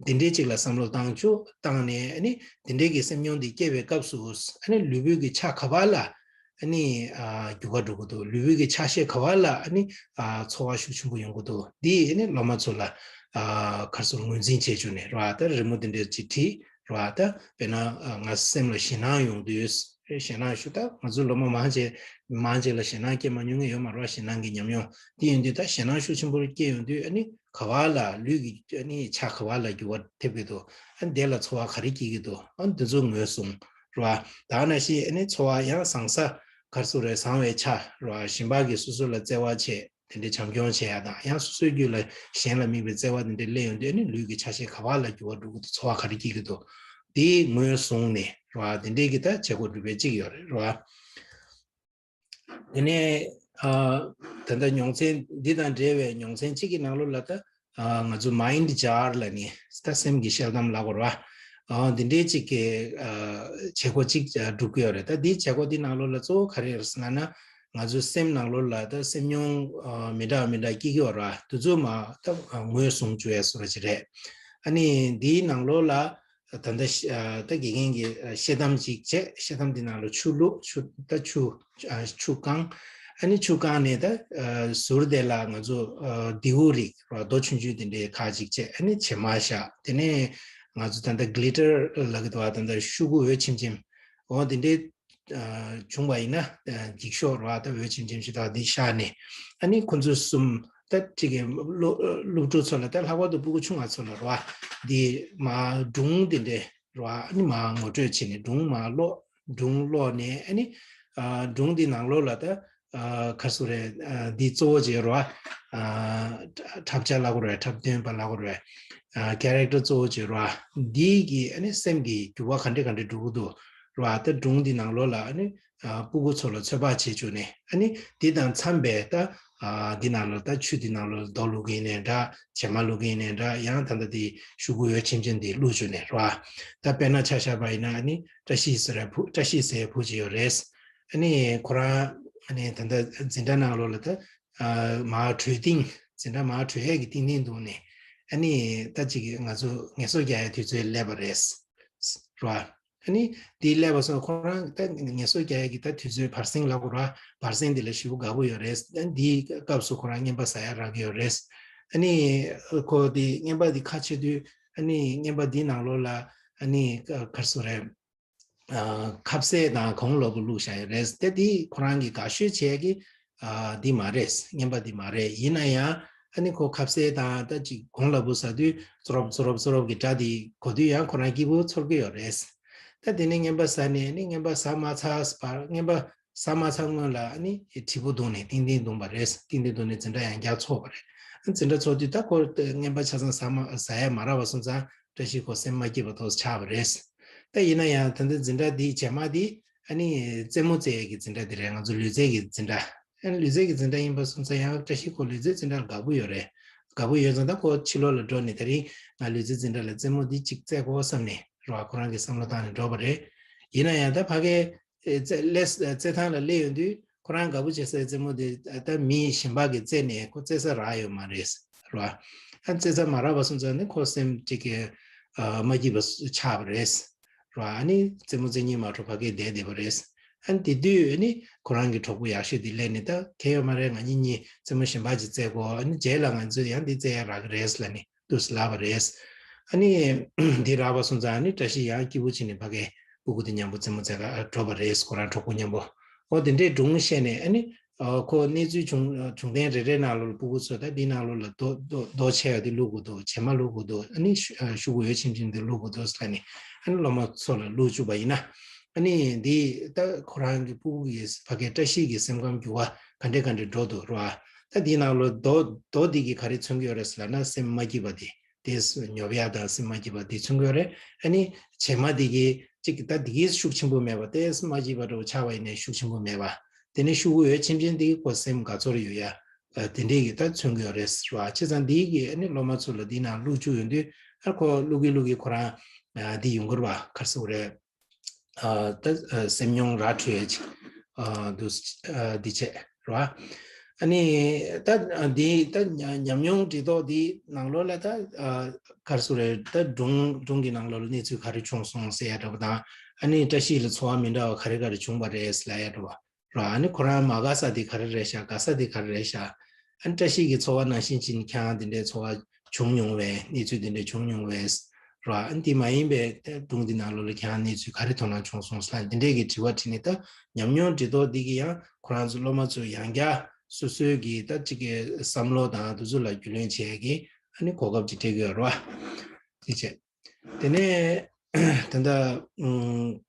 འདི་འདྲའི་ཅིག་ལ་བསམ་བློ་བཏང་བཅུག་བཏང་ནས་ཨ་ནི་འདི་འདྲའི་གི་སེམས་མྱོང་འདི་སྐྱེ་བའི་སྐབས་སུ་ཨ་ནི་ལུས་པོའི་གི་ཆ་ག་བ་ལ་ཨ་ནི་ཨ་འགྱུར་བ་འགྲོ་གི་འདུག་ལུས་པོའི་གི་ཆ་ཤས་ག་བ་ལ་ཨ་ནི་ཨ་ཚོར་བ་ཤུགས་ཆེན་པོ་ཡོང་གི་འདུག་འདི་ཨ་ནི་སློབ་མ་ཚོ་ལ་ཨ་ག་རེ་ཟེར་ངོས་འཛིན་བྱེད་བཅུག་ནས་ར་ད་རི་མོ་འདི་འདྲའི་ཅིག་བྲིས། རེད་བ། ད་དཔེར་ན་ཨ་ང་སེམས་ལ་ཞེད་སྣང་ཡོང་དུས་ཞེད་སྣང་ཞུ། ད་ང་ཚོ་སློབ་མ་མང་ཆེ་མང་ཆེ་ལ་ཞེད་སྣང་སྐྱེ་མ་མྱོང་མཁན་ཡོད་མ་རེད་བ། ཞེད་སྣང་གི་ཉམས་མྱོང་དེ་ཡོང་དུས་ད་ཞེད་སྣང་ཤུགས་ཆེན་པོ་སྐྱེ་ཡོང་དུས་ཨ་ནི་ག་བ་ལ་ལུས་ཀྱི་ཨ་ནི་ཆ་ག་བ་ལ་འགྱུར་བ་ཐེབས་ཀྱི་འདུག་ཨ་ནི་དེ་ལ་ཚོར་བ་ག་རེ་སྐྱེ་གི་འདུག་ཨ་ནི་དེ་ཚོ་ངོས་བཟུང་རེད་བ། ད་ནང་བཞིན་ཨ་ནི་ཚོར་བ་ཡང་བཟང་ས་ག་རེ་ཟེར་རེད། བཟང་བའི་ཆ་རེད་བ། གཞན་པ་གིས་སོ་སོ་ལ་བརྩེ་བ་བྱེད། དེ་འདྲའི་བྱམས་སྐྱོང་བྱེད་ཡ་དང་ཡང་སོ་སོའི་རྒྱུད་ལ་གཞན་ལ་དམིགས་པའི་བརྩེ་བ་དེ་འདྲ་སླེབས་ཡོང་དུས་ཨ་ནི་ལུས་ཀྱི་ཆ་ཤས་ག་བ་ལ་འགྱུར་བ་འགྲོ་གི་འདུག་ཚོར་བ་ག་རེ་སྐྱེ་གི་འདུག་དེ་ངོས་བཟུང་ནས་རེད་བ། དེ་འདྲའི་གི་ད་བྱེད་སྒོ་སྒྲུབ་པའི་གཅིག་ཡོད་རེད་རེད་བ། དེ་ནས་ཨ་ད་ལྟ་མྱོང་ཚན་འདི་དང་འབྲེལ་བའི་མྱོང་ཚན་གཅིག་གི་ནང་ལོགས་ལ་ད་ཨ་ང་ཚོ་མའིན་ཌི་ཇར་ལབ་ནས་ད་སེམས་ཀྱི་ཤེལ་དམ་ལབ་དགོས་རེད་བ། ཨ་འདི་འདྲའི་གཅིག་གི་ཨ་བྱེད་སྒོ་གཅིག་ཨ་སྒྲུབ་ཀྱི་ཡོད་རེད། ད་འདིའི་བྱེད་སྒོ་འདི་ནང་ལོགས་ལ་གཙོ་བོ་ག་རེ་རེད་ཟེར་ན་ན། ང་ཚོའི་སེམས་ནང་ལོགས་ལ་ད་སེམས་མྱོང་ཨ་མི་འདྲ་བ་མི་འདྲ་སྐྱེ་གི་ཡོད་རེད་བ། དེ་ཚོ་མར་ད་ངོས་བཟུང་བཅུག་ཡ་བཟོ་འདྲ་ཅིག་རེད། ཨ་ནི་འདིའི་ནང་ལོགས་ལ་ད་ལྟ་ཤ་ཨ་ད་དགེ་རྒན་གྱིས་ཨ་ཤེལ་དམ་ཅིག་བྱས། ཤེལ་དམ་འདི་ནང་ལ་ཆུ་བླུགས། ཆུ་ད་ཆུ་ཨ་ཆུ་བཀང་། ཨ་ནི་ཆུ་བཀང་ནས་ད་ཨ་ཟུར་དེ་ལ་ང་ཚོ་ཨ་རྡེའུ་རིགས་རྡོ་ཆུང་ཆུང་དེ་འདྲའི་ཁག་ཅིག་བྱས། ཨ་ནི་བྱེ་མ་བཞག་དེ་ནས་ང་ཚོ་ད་ལྟ་གི་ལི་ཊར་ལབ་ཀྱི་འདུག་བ། ད་ལྟ་ཤུ་གུ་འོད་ཆེམ་ཆེམ་འོ་དེ་འདྲའི་ཨ་བྱུང་བ་ཡིན་ན་ཨ་འགྱིག་ཤོག་རེད་བ། ད་འོད་ཆེམ་ཆེམ་ཞིག་དང་འདི་བཞག་ནས་ཨ་ནི་ཁོ་ཚོ་གསུམ་ད་ཅིག་གི་སློབ་སློབ་ཕྲུག་ཚོ་ལ་ད་ལྷག་པར་དུ་སྤུ་གུ་ཆུང་བ་ཚོ་ལ་རེད་བ། འདི་མར་སྒྲུང་འདི་འདྲ་རེད་བ། ཨ་ནི་མར་ངོ་སྤྲོད་བྱས་ནས་སྒྲུང་མར་ཀློག་སྒྲུང་ཀློག་ནས་ཨ་ནི་ཨ་སྒྲུང་འདི་ནང་ལོགས་ལ་ད་ ཨ་ག་རེ་ཟེར་དགོས་རེད། ཨ་འདི་གཙོ་བོ་བྱས་རེད་བ། ཨ་འཁྲབ་བྱ་ལབ་དགོས་རེད། འཁྲབ་སྟོན་པ་ལབ་དགོས་རེད། ཨ་ཀེ་རེག་ཊར་གཙོ་བོ་བྱས་རེད་བ། འདི་གི་ཨ་ནི་སེམས་ཀྱི་འགྱུར་བ་ག་འདྲ་ག་འདྲ་འགྲོ་གི་འདུག་རེད་བ། ད་སྒྲུང་འདི་ནང་ལོགས་ལ་ཨ་ནི་ཨ་སྤུ་གུ་ཚོ་ལ་ཚོད་དཔག་བྱེད་བཅུག་ནས། ཨ་ནི་འདི་དང་འཚམས་པའི་ད་ཨ་འདི་ནང་ལོགས་ད་ཆུ་འདི་ནང་ལོགས་རྡོ་བླུག་གི་ཡིན་ནའི་འདྲ། བྱེ་མ་བླུག་གི་ཡིན་ནའི་འདྲ། ཡང་ད་ལྟ་དེ་ཤོག་གུ་འོད་ཆེམ་ཆེམ་དེ་བླུགས་བཅུག་ནས་རེད་བ། ད་དཔེར་ན་ཆ་བཞག་པ་ཡིན་ན། ཨ་ནི་བཀྲ་ཤིས་ཟེར་བའི་བུ། བཀྲ་ཤིས་ཟེར་བའི་བུ་ཅིག་ཡོད་རེད། ཨ་ནི་ཁོ་རང་ཨ་ནི་ད་ལྟ་འཛིན་གྲྭ་ནང་ལོགས་ལ་ད་ཨ་མར་བྲོས་སྟེང་། འཛིན་གྲྭ་མར་བྲོས་ཡས་ཀྱི་སྟེང་སྟེང་འདུག་ནས། ཨ་ནི་ད་ཅིག་ང་ཚོ་ངལ་གསོ་རྒྱག་ཡའི་དུས་ཚོད་སླེབས་པ་རེད། རེད་བ། ཨ་ནི་འདི་སླེབས་པ་སོང་། ཁོ་རང་ད་ངལ་གསོ་རྒྱག་ཡས་ཀྱི་ད་དུས་ཚོད་བར་གསེང་ལབ་དགོས་རེད་བ། བར་གསེང་འདི་ལ་ཞེ་པོ་དགའ་པོ་ཡོད་རེད། ཨ་འདིའི་སྐབས་སུ་ཁོ་རང་རྔན་པ་ཟ་ཡ་རག་གི་ཡོད་རེད། ཨ་ནི་ཁོ་འདི་རྔན་པ་འདི་ཁ་ཕྱེ་དུས། ཨ་ནི་རྔན་པ་འདི་ནང་ལོགས་ལ་ཨ་ནི་ག་རེ་ཟེར་དགོས་རེད། ཨ་ཁ་ཟས་དང་གོང་ལོག་པོ་བླུགས་བཞག་ཡོད་རེད། དེ་འདི་ཁོ་རང་གིས་དགའ་ཤོས་བྱེད་ཀྱི་ཨ་འདི་མ་རེད། རྔན་པ་འདི་མ་རེད། ཡིན་ན་ཡང་ཨ་ནི་ཁོ་ཁ་ཟས་དང་ད་ཅིག་གོང་ལོག་པོ་ཟ་དུས་ཙོ་རོབ་ཙོ་རོབ་ཙོ་རོབ་ཀྱི་སྒྲ་འདི་གོ་དུས་ཡང་ཁོ་རང་སྐྱིད་པོ་ཚོར་གྱི་ཡོད་རེད། ད་དེ་ནས་རྔན་པ་ཟ་ནས། ཨ་ནི་རྔན་པ་ཟ་མ་ཚར་བར། རྔན་པ་ཟ་མ་ཚར་སྔོན་ལ་ཨ་ནི་དྲིལ་བུ་བརྡུངས་ནས་ཏིང་ཏིང་བརྡུངས་པ་རེད། ཏིང་ཏིང་བརྡུངས་ནས་འཛིན་གྲྭ་ཡང་བསྐྱར་ཚོགས་པ་རེད། ཨ་འཛིན་གྲྭ་ཚོགས་དུས་ད་ཁོ་རྔན་པ་ཆ་ཚང་ཟ་མ་ཟ་ཡ་མ་རག་པ་སོང་ཙང་། བཀྲ་ཤིས་ཁོ་སེམས་མ་སྐྱིད་པ་ཏོག་ཙམ་ཆགས་པ་རེད། ད་ཡིན་ན་ཡང་ད་ལྟ་འཛིན་གྲྭ་འདི་རྗེས་མ་འདི་ཨ་ནི་རྩེད་མོ་རྩེ་ཡས་ཀྱི་འཛིན་གྲྭ་འདི་རེད། ང་ཚོ་ལུས་རྩལ་གྱི་འཛིན་གྲྭ། ཨ་ནི་ལུས་རྩལ་གྱི་འཛིན་གྲྭ་ཡིན་པ་སོང་ཙང་ཡང་བཀྲ་ཤིས་ཁོ་ལུས་རྩལ་འཛིན་གྲྭ་ལ་དགའ་པོ་ཡོད་རེད། དགའ་པོ་ཡོད་ཙང་ད་ཁོ་ཕྱི་ལོགས་ལ་འགྲོ་ནས་དེ་རིང་ང་ལུས་རྩལ་འཛིན་གྲྭ་ལ་རྩེད་མོ་འདི་གཅིག་རྩེ་དགོས་བསམ་ནས་རེད་བ། ཁོ་རང་གིས་བསམ་བློ་བཏང་ནས་འགྲོ་བ་རེད། ཡིན་ན་ཡང་ད་ཕ་གིའི་རྩེ་ལས་རྩེད་ཐང་ལ་སླེབས་ཡོང་དུས་ཁོ་རང་དགའ་པོ་བྱེད་སའི་རྩེད་མོ་དེ་ད་མི་གཞན་པ་གིས་རྩེས་ནས་ཁོ་རྩེ་ས་རག་ཡོད་མ་རེད། རེད་བ། ཨ་རྩེ་ས་མ་རག་པ་སོང་ཙང་ནི་ཁོ་སེམས་ཅིག་གི་ཨ་མ་སྐྱིད་པ་ཆགས་པ་རེད། རེད་བ། ཨ་ནི་རྩེད་མོ་རྩེ་སྙིང་མ་བྲོ་ཕ་གིར་བསྡད་བསྡད་པ་རེད། ཨ་ནི་དེ་དུས་ཨ་ནི་ཁོ་རང་གི་གྲོགས་པོ་ཡག་ཤོས་དེ་སླེབས་ནས། ད་གལ་ཡོད་མ་རེད། ང་གཉིས་གཉིས་རྩེད་མོ་གཞན་པ་ཅིག་རྩེ་དགོས། ཨ་ནི་རྗེས་ལ་ང་ཚོས་ཡང་འདི་རྩེ་ཡ་རག་གི་རེད་ལབ་ནས་འདུག་སེ་ལབ་པ་རེད། ཨ་ནི་འདི་རག་པ་སོང་ཙང་ཨ་ནི་བཀྲ་ཤིས་ཡང་སྐྱིད་པོ་བྱས་ནས་ཕ་གིའི་སྤུ་གུ་དེ་མཉམ་པོ་རྩེད་མོ་རྩེ་ག་འགྲོ་བ་རེད། ཁོ་རང་གྲོགས་པོ་མཉམ་པོ། འོ་དེ་འདྲའི་སྒྲུང་བཤད་ནས། ཨ་ནི་ཨ་ཁོ་གནས་ཚུལ་བྱུང་བྱུང་གཏན་རེ་རེ་ནང་ལོགས་ལ་སྤུ་གུ་ཚོ་ད་འདི་ནང་ལོགས་ལ་རྡོ་རྡོ་རྡོ་ཆེ་བ་དེ་བླུག་དགོས་འདུག་བྱེ་མ་བླུག་དགོས་འདུག་ཨ་ནི་ཤུ་ཨ་ཤོག་གུ་འོད་ཆེམ་ཆེམ་དེ་བླུག་དགོས་འདུག་ཟེར་ནས། ཨ་ནི་སློབ་མ་ཚོ་ལ་བླུག་བཅུག་པ་ཡིན་ན། ཨ་ནི་འདི་ད་ཁོ་རང་གི་སྤུ་གུ་གི་ཕ་གིའི་བཀྲ་ཤིས་ཀྱི་སེམས་ཁམས་འགྱུར་བ་ག་འདྲ་ག་འདྲ་འགྲོ་འདུག་རེད་བ། ད་འདི་ནང་ལོགས་རྡོ་རྡོ་འདི་གིས་ག་རེ་མཚོན་གྱི་ཡོད་རེད་ཟེར་ལབ་ན། སེམས་མ་སྐྱིད་པ་དེ། དེ་ཉོབ་ཡ་དང་སེམས་མ་སྐྱིད་པ་དེ་མཚོན་གྱི་ཡོད་རེད། ཨ་ནི་བྱེ་མ་དེ་གིས་ཅིག་ད་དེ་གིས་ཤུགས་ཆེན་པོ་མེད་པ། དེ་སེམས་མ་སྐྱིད་པ་འདྲ་བོ་ཆགས་པ་ཡིན་ནའི་ཤུགས་ཆེན་པོ་མེད་པ། དེ་ནས་ཤོག་གུ་འོད་ཆེམ་ཆེམ་དེ་གིས་ཁོ་སེམས་དགའ་ཚོར་ཡོད་ཡ། ཨ་དེ་འདྲས་ཀྱི་ད་མཚོན་གྱི་ཡོད་རེད་ཟེར་བ། བྱས་ཙང་འདི་གིས་ཨ་ནི་སློབ་མ་ཚོ་ལ་འདི་ནང་བླུག་བཅུག་ཡོང་དུས། ཨ་ཁོ་བླུག་གིན་བླུག་གིན་ཁོ་རང་ཨ་འདི་ཡོང་གི་རེད་བ། ག་རེ་ཟེར་དགོས་རེད། ཨ་ད་ཨ་སེམས་མྱོང་ར་འཕྲོད་ཡ་ཅིག་ཨ་འདུག་ཨ་འདི་བྱས་རེད་བ། ཨ་ནི་ད་ཨ་འདི་ད་ཉམས་ཉམས་མྱོང་འདྲི་རྟོག་འདི་ནང་ལོགས་ལ་ད་ཨ་ག་རེ་ཟེར་དགོས་རེད། ད་སྒྲུང་སྒྲུང་གི་ནང་ལོགས་ལ་གནས་ཚུལ་ག་རེ་བྱུང་སོང་ཟེར་ཡ་འདྲ་བོ་དང་། ཨ་ནི་བཀྲ་ཤིས་ལ་ཚོར་བ་མི་འདྲ་བ་ག་རེ་ག་རེ་བྱུང་བ་རེད་ལབ་ཡ་འདྲ་བོ། ར། ཨ་ནི་ཁོ་རང་མ་དགའ་ས་དེ་ག་རེ་རེད་ཤག་དགའ་ས་དེ་ག་རེ་རེད་ཤག་ཨ་ནི་བཀྲ་ཤིས་ཀྱི་ཚོར་བ་ནང་བཞིན་ཅིག་ཁྱེད་རང་དེ་འདྲའི་ཚོར་བ་བྱུང་མྱོང་བས། གནས་ཚུལ་དེ་འདྲ་བྱུང་མྱོང་བས། ར། ཨ་ནི་དེ་མ་ཡིན་པའི་ད་སྒྲུང་འདི་ནང་ལོགས་ལ་ཁྱེད་རང་གནས་ཚུལ་ག་རེ་དོ་སྣང་བྱུང་སོང་ཟེར་ལབ་དེ་འདྲའི་གི་དྲི་བ་དྲིས་ནས། ད་ཉམས་མྱོང་འདྲི་རྟོག་འདི་གིས་ཡང་ཁོ་རང་ཚོ་སློབ་མ་ཚོས་ཡང་བསྐྱར་སོ་སོའི་གི་ད་ཅིག་གི་བསམ་བློ་དང་དེ་ཚོ་ལ་རྒྱུས་ལོན་བྱེད་ཡ་གི་ཨ་ནི་གོ་སྐབས་ཅིག་སྤྲད་ཀྱི་ཡོད་རེད་བ། དེ་བྱས། དེ་ནས་ད་ལྟ་ཨུམ།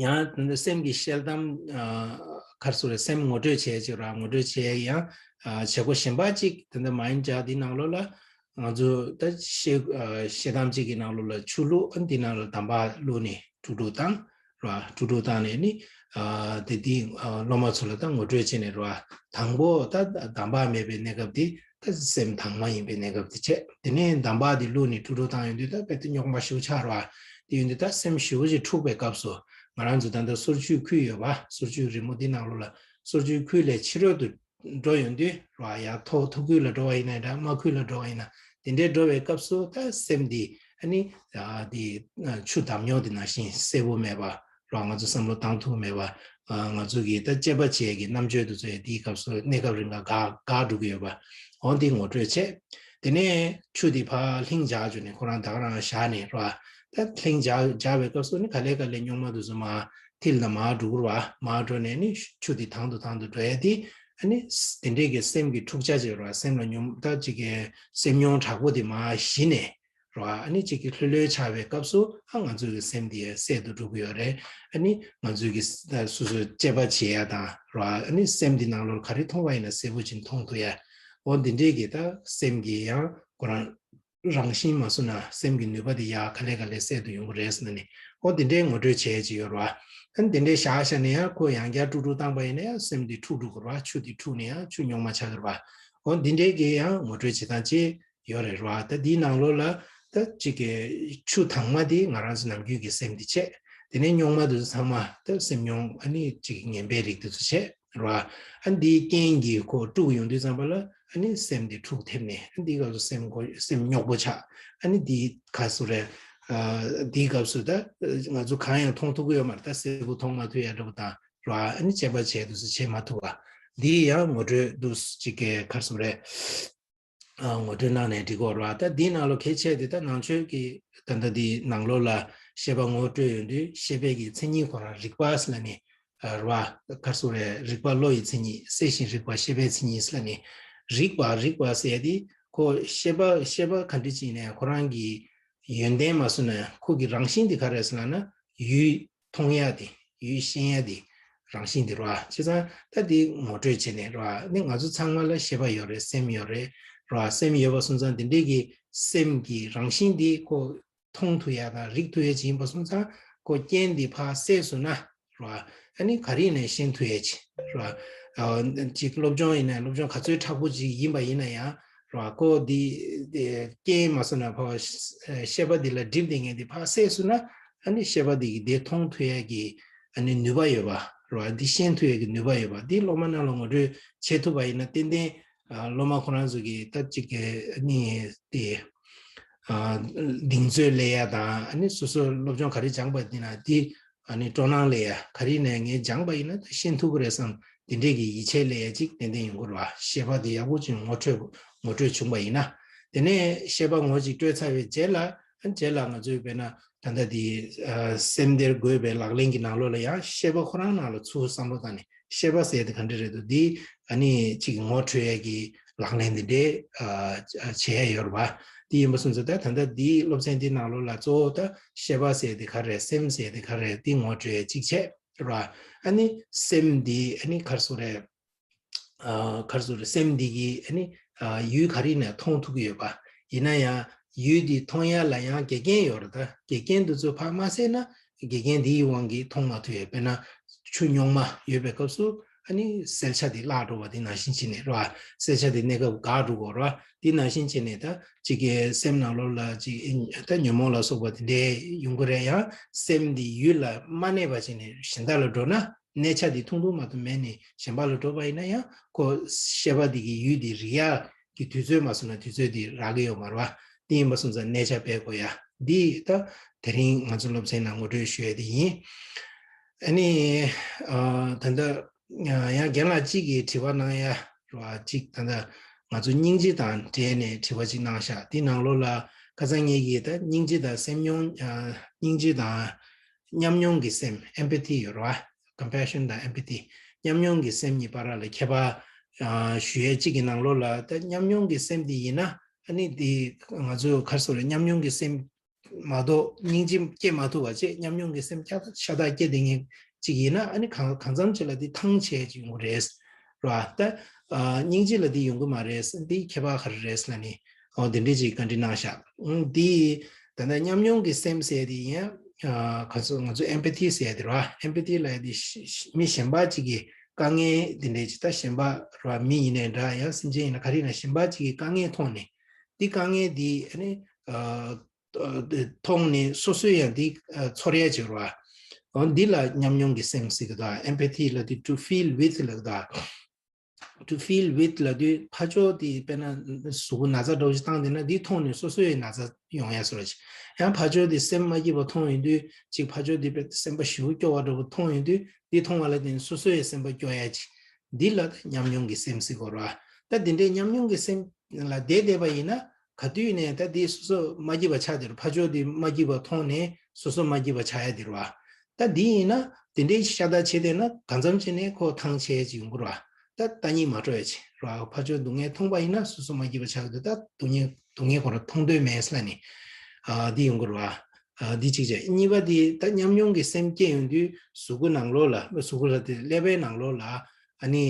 ཡང་དེ་འདྲ་སེམས་ཀྱི་ཤེལ་དམ། ཨ་ག་རེ་ཟེར་དགོས་རེད། སེམས་ངོ་སྤྲོད་བྱེད་ཅིག་ར། ངོ་སྤྲོད་བྱེད་ཡང་ཨ་བྱེད་སྒོ་གཞན་པ་ཅིག་དེ་འདྲ་མ་ཡིན་འདྲ་འདི་ནང་ལོགས་ལ་ང་ཚོ་ད་ཤེལ་ཨ་ཤེལ་དམ་ཅིག་གི་ནང་ལོགས་ལ་ཆུ་བླུགས། ཨ་འདི་ནང་ལ་འདམ་བག་བླུགས་ནས་དཀྲུག་དཀྲུག་བཏང་ར། དཀྲུག་དཀྲུག་བཏང་ནས་ནི་ཨ་དེ་འདི་ཨ་སློབ་མ་ཚོ་ལ་ད་ངོ་སྤྲོད་བྱས་ནས་ར། དང་པོ་ད་འདམ་བག་མེད་པའི་གནས་སྐབས་དེ། ད་སེམས་དྭངས་མ་ཡིན་པའི་གནས་སྐབས་དེ་བྱས། དེ་ནས་འདམ་བག་དེ་བླུགས་ནས་དཀྲུག་དཀྲུག་བཏང་ཡོང་དུས་ད་དཔེ་དེ་རྙོག་མ་ཞེ་པོ་ཆགས་ར། དེ་ཡོང་དུས་ད་སེམས་ཞེ་པོ་ཅིག་འཁྲུགས་པའི་སྐབས་སུ། ང་རང་ཚོ་ད་ལྟ་སོར་ཆུའི་ཁུལ་ཡོད་པ། སོར་ཆུའི་རི་མོ་འདི་ནང་ལོགས་ལ་སོར་ཆུའི་ཁུལ་ལས་ཕྱི་རོལ་དུ་འགྲོ་ཡོང་དུས་ར། ཡར་མཐོ་མཐོ་ཁུལ་ལ་འགྲོ་བ་ཡིན་ནའི་འདྲ། དམའ་ཁུལ་ལ་འགྲོ་བ་ཡིན་ན། དེ་འདྲའི་འགྲོ་བའི་སྐབས་སུ་ད་སེམས་འདི་ཨ་ནི་ཨ་དེ་ཆུ་འདམ་རྙོག་དེ་ནང་བཞིན་གསལ་པོ་མེད་པ། ར། ང་ཚོ་བསམ་བློ་བཏང་ཐུབ་མེད་པ། ཨ་ང་ཚོ་གིས་ད་དཔྱད་པ་བྱེད་ཀྱི་རྣམ་དཔྱོད་དེ་ཚོ་ཡང་དེའི་སྐབས་སུ་གནས་སྐབས་རིང་ག་འགག་འགག་འགྲོ་གི་ཡོད་པ། འོ་འདི་ངོ་སྤྲོད་བྱས། དེ་ནས་ཆུ་དེ་ཕར་ལྷིང་འཇགས་བྱུང་ནས་ཁོ་རང་ད་ག་རང་བཞག་ནས་ར། ད་ལྷིང་འཇགས་འཇགས་པའི་སྐབས་སུ་ནི་ག་ལེ་ག་ལེ་རྙོག་མ་དེ་ཚོ་མར་མཐིལ་ལ་མར་འགྲོ་གི་རེད་བ། མར་འགྲོ་ནས་ནི་ཆུ་དེ་དྭངས་དུ་དྭངས་དུ་འགྲོ་ཡ་དེ། ཨ་ནི་དེ་འདྲས་ཀྱི་སེམས་ཀྱི་འཁྲུག་ཆ་ཅིག་རེད་བ། སེམས་ལ་སྙོམས། ད་ཅིག་གི་སེམས་མྱོང་དྲག་པོ་དེ་མར་ཞི་ནས། རེད་བ། ཨ་ནི་གཅིག་གི་ལྷོད་ལྷོད་ཆགས་པའི་སྐབས་སུ་ཨ་ང་ཚོའི་གི་སེམས་དེ་གསལ་དུ་འགྲོ་གི་ཡོད་རེད། ཨ་ནི་ང་ཚོའི་གི་སོ་སོའི་དཔྱད་པ་བྱེད་ཡ་དང་རེད་བ། ཨ་ནི་སེམས་དེ་ནང་ལོགས་ག་རེ་མཐོང་བ་ཡིན་ན་གསལ་པོ་ཅིག་མཐོང་ཐུབ་ཡ། འོ་འདི་འདྲའི་གི་ད་སེམས་ཀྱི་ཡང་ཁོ་རང་རང་བཞིན་མ་སོང་ན་སེམས་ཀྱི་ནུས་པ་དེ་ཡར་ག་ལེ་ག་ལེ་གསལ་དུ་ཡོང་གི་རེད་ཟེར་ནས་ཨོ་དེ་འདྲའི་ངོ་སྤྲོད་བྱས་ཀྱི་ཡོད་རེད་བ། ཨ་ནི་དེ་འདྲའི་བཞག་བཞག་ནས་ཡང་ཁོ་ཡང་བསྐྱར་དཀྲུག་དཀྲུག་བཏང་པ་ཡིན་ན་ཡང་སེམས་དེ་འཁྲུག་འགྲོ་གི་རེད་བ། ཆུ་དེ་འཁྲུག་ནས་ཡང་ཆུ་རྙོག་མ་ཆགས་ཀྱི་རེད་བ། ཨོ་འདི་འདྲའི་གི་ཡང་ངོ་སྤྲོད་བྱེད་སྟངས་ཅིག་ཡོད་རེད་རེད་བ། ད་དེའི་ནང་ལོགས་ལ་ད་ཅིག་གི་ཆུ་དྭངས་མ་དེ་ང་རང་ཚོ་ནམ་རྒྱུན་གྱི་སེམས་དེ་བྱས། དེ་ནས་རྙོག་མ་དེ་ཚོ་ཚང་མ་ད་སེམས་རྙོག་ཨ་ནི་ཅིག་གི་ངན་པའི་རིགས་དེ་ཚོ་བྱས། རེད་བ། ཨ་འདིའི་རྐྱེན་གྱིས་ཁོ་དཀྲུག་ཡོང་དུས་ཙམ་པ་ལ་ཨ་ནི་སེམས་འདི་འཁྲུག་ཐེབས་ནས་ཨ་འདིའི་སྐབས་སུ་སེམས་འགོ་སེམས་རྙོག་པོ་ཆགས། ཨ་ནི་འདིའི་ག་སུ་རེད། ཨ་འདིའི་སྐབས་སུ་ད་ང་ཚོ་གང་ཡང་མཐོང་ཐུབ་ཀྱི་ཡོད་མ་རེད། ད་གསལ་པོ་མཐོང་མ་ཐུབ་ཡ་འདྲ་པོ་དང་རེད་བ། ཨ་ནི་དཔྱད་པ་བྱས་འདུག་སེ་བྱེད་མ་ཐུབ་པ། འདིའི་ཡང་ངོ་སྤྲོད་འདུག་ཅིག་གི་ག་སུ་རེད། ཨ་ངོ་སྤྲོད་གནང་ནས་འགྲིག་གོ་རེད་བ། ད་འདིའི་ནང་ལོ་གལ་ཆེ་དེ་ད་ནང་ཆོས་ཀྱི་ད་ལྟ་འདི་ནང་ལོགས་ལ་ཤེས་པ་ངོ་སྤྲོད་ཡོང་དུས་ཤེས་པའི་གི་མཚན་ཉིད་ཁོ་རང་རིག་པ་ཟེར་ལ་ནི་རེད་བ། ག་སུ་རེད། རིག་པ་བློ་ཡི་མཚན་ཉིད། གསལ་ཞིང་རིག་པ་ཤེས་པའི་མཚན་ཉིད་ཟེར་ལ་ནི་རིག་པ་རིག་པ་ཟེར་ཡ་དེ་ཁོ་ཤེས་པ་ཤེས་པ་ག་འདྲ་ཅིག་ཡིན་ནའི་ཁོ་རང་གི་ཡོན་ཏན་མ་སོང་ན་ཁོ་གི་རང་བཞིན་དེ་ག་རེད་ཟེར་ལ་ན་ཡུལ་མཐོང་ཡ་དེ། ཡུལ་ཤེས་ཡ་དེ་རང་བཞིན་དེ་རེད་བ། བྱས་ཙང་ད་དེ་ངོ་སྤྲོད་བྱས་ནས་རེད་བ། ནི་ང་ཚོ་ཚང་མ་ལ་ཤེས་པ་ཡོད་རེད། སེམས་ཡོད་རེད་རེད་བ། སེམས་ཡོད་པ་སོང་ཙང་དེ་འདྲའི་གི་སེམས་ཀྱི་རང་བཞིན་དེ་ཁོ་མཐོང་ཐུབ་ཡ་དང་རིག་ཐུབ་ཡ་ཅིག་ཡིན་པ་སོང་ཙང་ཁོ་རྐྱེན་དེ་ཕར་བསལ་སོང་ན་རེད་བ། ཨ་ནི་ག་རེ་ཡིན་ནའི་ཤེས་ཐུབ་ཡ་ཅིག་རེད་བ། ཅིག་སློབ་སྦྱོང་ཡིན་ན་སློབ་སྦྱོང་ག་ཚོད་མཁྲེགས་པོ་ཅིག་ཡིན་པ་ཡིན་ན་ཡང་རེད་བ། ཁོ་དེ་རྐྱེན་མ་སོང་ན་ཕར་ཤེས་པ་དེ་ལ་སྒྲིབ་བསྡད་མཁན་དེ་ཕར་བསལ་སོང་ན་ཨ་ནི་ཤེས་པ་དེ་གི་དེ་མཐོང་ཐུབ་ཡ་གི་ཨ་ནི་ནུས་པ་ཡོད་པ་རེད་བ། འདི་ཤེས་ཐུབ་ཡ་གི་ནུས་པ་ཡོད་པ། འདི་སློབ་མ་རྣམས་ལ་ངོ་སྤྲོད་བྱེད་ཐུབ་པ་ཡིན་ན་ཏན་ཏན་སློབ་མ་ཁོ་རང་ཚོ་གི་སྟབས་གཅིག་གི་ཨ་ནི་དེ་གདེང་ཚོད་སླེབས་ཡ་དང་ཨ་ནི་སོ་སོ་སློབ་སྦྱོང་ག་རེ་སྦྱངས་པ་དེ་ན་དེ་ཨ་ནི་སྤྲོ་སྣང་སླེབས་ཡ། ག་རེ་ནས་ངས་སྦྱངས་པ་ཡིན་ན་ད་ཤེས་ཐུབ་ཀྱི་རེད་བསམ་དེ་འདྲས་ཀྱི་ཡིད་ཆེས་སླེབས་ཡ་ཅིག་ཏན་ཏན་ཡོང་གི་རེད་བ། ཤེས་པ་དེ་ཡག་པོ་ཅིག་ངོ་འཕྲོད་ངོ་འཕྲོད་བྱུང་པ་ཡིན་ན། དེ་ནས་ཤེས་པ་ངོ་ཅིག་སྤྲོད་ཚར་བའི་རྗེས་ལ་རྗེས་ལ་ང་ཚོས་དཔེར་ན་ད་ལྟ་དེ་སེམས་གཏེར་འགོད་པའི་ལག་ལེན་གྱི་ནང་ལོགས་ལ་ཡང་ཤེས་པ་ཁོ་རང་ནང་ལ་ཚུར་བསམ་བློ་བཏང་ནས་ཤེས་པ་ཟེར་དེ་ག་འདྲ་རེད་འདུག་འདི་ཨ་ནི་ཅིག་ངོ་འཕྲོད་ཡས་ཀྱི་ལག་ལེན་འདི་འདྲའི་བྱེད་ཡས་ཡོད་རེད་བ། འདི་ཡིན་པ་སོང་ཙང་ད་ད་ལྟ་འདིའི་སློབ་ཚན་འདི་ནང་ལོགས་ལ་གཙོ་བོ་ད་ཤེས་པ་ཟེར་དེ་ག་རེད། སེམས་ཟེར་དེ་ག་རེད། འདི་ངོ་འཕྲོད་ཡས་ཅིག་བྱས་རེད་བ། ཨ་ནི་སེམས་འདི་ཨ་ནི་ག་རེ་ཟེར་རེད། ག་རེ་ཟེར་རེད། སེམས་འདི་གི་ཨ་ནི་ཡུལ་ག་རེ་ནས་མཐོང་ཐུབ་ཀྱི་ཡོད་པ། ཡིན་ན་ཡང་ཡུལ་འདི་མཐོང་ཡ་ལ་ཡང་འགལ་རྐྱེན་ཡོད་རེད། ད་འགལ་རྐྱེན་འདི་ཚོ་ཕར་མ་བསལ་ན་འགལ་རྐྱེན་འདིའི་དབང་གིས་མཐོང་མ་ཐུབ་ཡ། དཔེར་ན་ཆུ་རྙོག་མ་ཡོད་པའི་སྐབས་སུ་ཨ་ནི་སེལ་ཆ་དེ་བརླག་འགྲོ་བ་དེ་ནང་བཞིན་བྱས་ནས་རེད་བ། སེལ་ཆ་དེ་གནས་སྐབས་འགག་འགྲོ་གི་རེད་བ། དེ་ནང་བཞིན་བྱས་ནས་ད་ཅིག་གི་སེམས་ནང་ལོགས་ལ་ཅིག་ད་ཉོན་མོངས་ལ་སོགས་པ་དེ་འདྲའི་ཡོང་གི་རེད། ཡང་སེམས་འདི་ཡུལ་ལ་མ་གནས་པ་བྱས་ནས་གཞན་དག་ལ་འགྲོ་ན། གནས་ཆ་འདི་ཐུང་ཐུང་མ་གཏོགས་མེད་ནས་གཞན་པ་ལ་འགྲོ་བ་ཡིན་ན་ཡང་ཁོ་ཤེས་པ་འདི་གི་ཡུལ་འདི་རིག་ཡག་གི་དུས་ཚོད་མ་སོང་ན་དུས་ཚོད་འདི་རག་གི་ཡོད་མ་རེད་བ། འདི་ཡིན་པ་སོང་ཙང་གནས་ཆ་སྤེལ་དགོས་ཡ། འདི་ད་དེ་རིང་ང་ཚོ་སློབ་ཚན་ནང་ངོ་སྤྲོད་ཞུ་ཡ་དེ་ཡིན། ཨ་ནི་ཨ་ད་ལྟ་ཡང་རྒན་ལགས་གཅིག་གིས་དྲི་བ་གནང་ཡ་རེད་བ། གཅིག་ད་ལྟ་ང་ཚོ་སྙིང་རྗེ་དང་འབྲེལ་ནས་དྲི་བ་གཅིག་གནང་ཤག་འདི་ནང་ལོགས་ལ་ཁ་སང་ངེད་ཀྱིས་ད་སྙིང་རྗེ་དང་སེམས་མྱོང་ཨ་སྙིང་རྗེ་དང་། ཉམས་མྱོང་གི་སེམས། empathy ཡོད་རེད་བ། compassion དང་empathy། ཉམས་མྱོང་གི་སེམས་གཉིས་བར་ལ་ཁྱད་པར་ཨ་ཞུ་ཡས་གཅིག་གི་ནང་ལོགས་ལ་ད་ཉམས་མྱོང་གི་སེམས་དེ་ཡིན་ན་ཨ་ནི་དེ་ང་ཚོས་ག་རེ་ཟེར་རེད། ཉམས་མྱོང་གི་སེམས་མ་གཏོགས་སྙིང་རྗེ་སྐྱེ་མ་ཐུབ་པ་བྱས། ཉམས་མྱོང་གི་སེམས་ཤ་སྟག་སྐྱེ་བསྡད་མཁན་གཅིག་ཡིན་ན་ཨ་ནི་གང་གང་འཚམ་ཅིག་ལ་དེ་ཐང་ཆད་ཅིག་ཡོང་གི་རེད། རེད་བ། ད་ཨ་སྙིང་རྗེ་ལ་དེ་ཡོང་གི་མ་རེད། འདི་ཁྱད་པར་ག་རེ་རེད་ཟེར་ལབ་ནས་ཨོ་དེ་འདྲས་ཅིག་བཀའ་འདྲི་གནང་ཤག་ཨང་། འདི་ད་ལྟ་ཉམས་མྱོང་གི་སེམས་ཟེར་དེ་ཡིན་ཡང་ཨ་ག་ཚོད་ང་ཚོ་empathy ཟེར་དེ་རེད་བ། empathy ལབ་ཡ་དེ་ཤ་ཤ་མི་གཞན་པ་ཅིག་གི་དཀའ་ངལ་དེ་འདྲས་ཅིག་ད་གཞན་པ་རེད་བ། མི་ཡིན་ནའི་འདྲ་ཡང་སེམས་ཅན་ཡིན་ན་ག་རེ་ཡིན་ན་གཞན་པ་ཅིག་གི་དཀའ་ངལ་མཐོང་ནས་འདི་དཀའ་ངལ་འདི་ཨ་ནི་ཨ་མཐོང་ནས་སོ་སོས་ཡང་འདི་ཨ་ཚོར་ཡ་ཅིག་རེད་བ། འོ་འདི་ལ་ཉམས་མྱོང་གི་སེམས་ཟེར་གི་འདུག empathy ལབ་དུས་to feel with ལབ་གི་འདུག to feel with ལབ་དུས་ཕར་ཕྱོགས་དེ་དཔེར་ན་གཟུགས་པོ་ན་ཚ་འདྲ་བོ་ཞིག་བཏང་བསྡད་ན་འདི་མཐོང་ནས་སོ་སོའི་ན་ཚ་ཡོང་ཡ་བཟོ་འདྲ་ཅིག་ཡང་ཕར་ཕྱོགས་དེ་སེམས་མ་སྐྱིད་པ་མཐོང་ཡོང་དུས་ཅིག་ཕར་ཕྱོགས་དེ་དཔེ་སེམས་པ་ཞེ་པོ་སྐྱོ་བ་འདྲ་བོ་མཐོང་ཡོང་དུས་འདི་མཐོང་བ་ལ་བརྟེན་ནས་སོ་སོའི་སེམས་པ་སྐྱོ་ཡ་ཅིག་འདི་ལ་ད་ཉམས་མྱོང་གི་སེམས་ཟེར་དགོས་རེད་བ། ད་འདི་འདྲའི་ཉམས་མྱོང་གི་སེམས་ལ་བསྡད་བསྡད་པ་ཡིན་ན་ག་དུས་ནས་ད་འདི་སོ་སོ་མ་སྐྱིད་པ་ཆགས་བསྡད་རེད། ཕར་ཕྱོགས་དེ་མ་སྐྱིད་པ་མཐོང་ནས་སོ་སོ་མ་སྐྱིད་པ་ཆགས་ཡ་དེ་རེད་བ། ད་འདི་ཡིན་ན་དེ་འདྲའི་ཤ་སྟག་བྱེད་བསྡད་ན་གང་འཚམ་བྱས་ནས་ཁོ་ཐང་ཆད་ཅིག་ཡོང་གི་རེད་བ། ད་ལྟ་ཉིད་མ་སྤྲོ་ཡ་ཅིག་རེད་བ། ཕར་ཕྱོགས་སྡུག་བསྔལ་མཐོང་པ་ཡིན་ན་སོ་སོ་མ་སྐྱིད་པ་ཆགས་འདུག་ད་སྡུག་བསྔལ་སྡུག་བསྔལ་ཁོ་རང་མཐོང་འདོད་མེད་ཟེར་ལབ་ནས། ཨ་འདི་ཡོང་གི་རེད་བ། ཨ་འདི་གཅིག་བྱས། གཉིས་པ་འདི་ད་ཉམས་མྱོང་གི་སེམས་སྐྱེ་ཡོང་དུས་གཟུགས་པོ་ནང་ལོགས་ལ། གཟུགས་པོ་ལ་དེ་ཀླད་པའི་ནང་ལོགས་ལ་ཨ་ནི་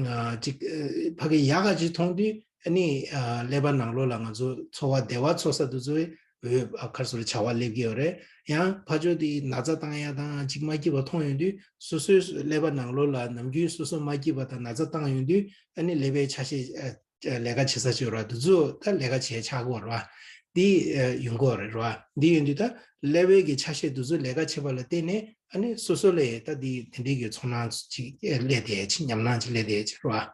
ཨ་ཅིག་ཨ་ཕ་གི་ཡག་ག་ཅིག་མཐོང་དུས་ཨ་ནི་ཨ་ཀླད་པ་ནང་ལོགས་ལ་ང་ཚོ་ཚོར་བ་བདེ་བ་ཚོར་ས་དེ་ཚོའི་འོད་ཨ་ག་རེ་ཟེར་བྱ་བ་སླེབས་ཀྱི་ཡོད་རེད། ཡང་ཕར་ཕྱོགས་དེ་ན་ཚ་བཏང་ཡ་དང་ཅིག་མ་སྐྱིད་པ་མཐོང་ཡོང་དུས་སོ་སོའི་ཀླད་པ་ནང་ལོགས་ལ་ནམ་རྒྱུན་སོ་སོ་མ་སྐྱིད་པ་དང་ན་ཚ་བཏང་ཡོང་དུས་ཨ་ནི་ཀླད་པའི་ཆ་ཤས་ཨ་ལས་ཀ་བྱེད་ས་ཅིག་ཡོད་རེད་བ། དེ་ཚོ་ད་ལས་ཀ་བྱེད་ཆགས་ཀྱི་ཡོད་རེད་བ། འདི་ཨ་ཡོང་གི་ཡོད་རེད་བ། འདི་ཡོང་དུས་ད་ཀླད་པའི་གི་ཆ་ཤས་དེ་ཚོ་ལས་ཀ་བྱེད་པ་ལ་བརྟེན་ནས་ཨ་ནི་སོ་སོ་ལ་ད་འདི་དེ་འདྲའི་གི་ཚོར་སྣང་ཅིག་སླེབས་བསྡད་ཡ་ཅིག་ཉམས་སྣང་ཅིག་སླེབས་བསྡད་ཡ་ཅིག་རེད་བ།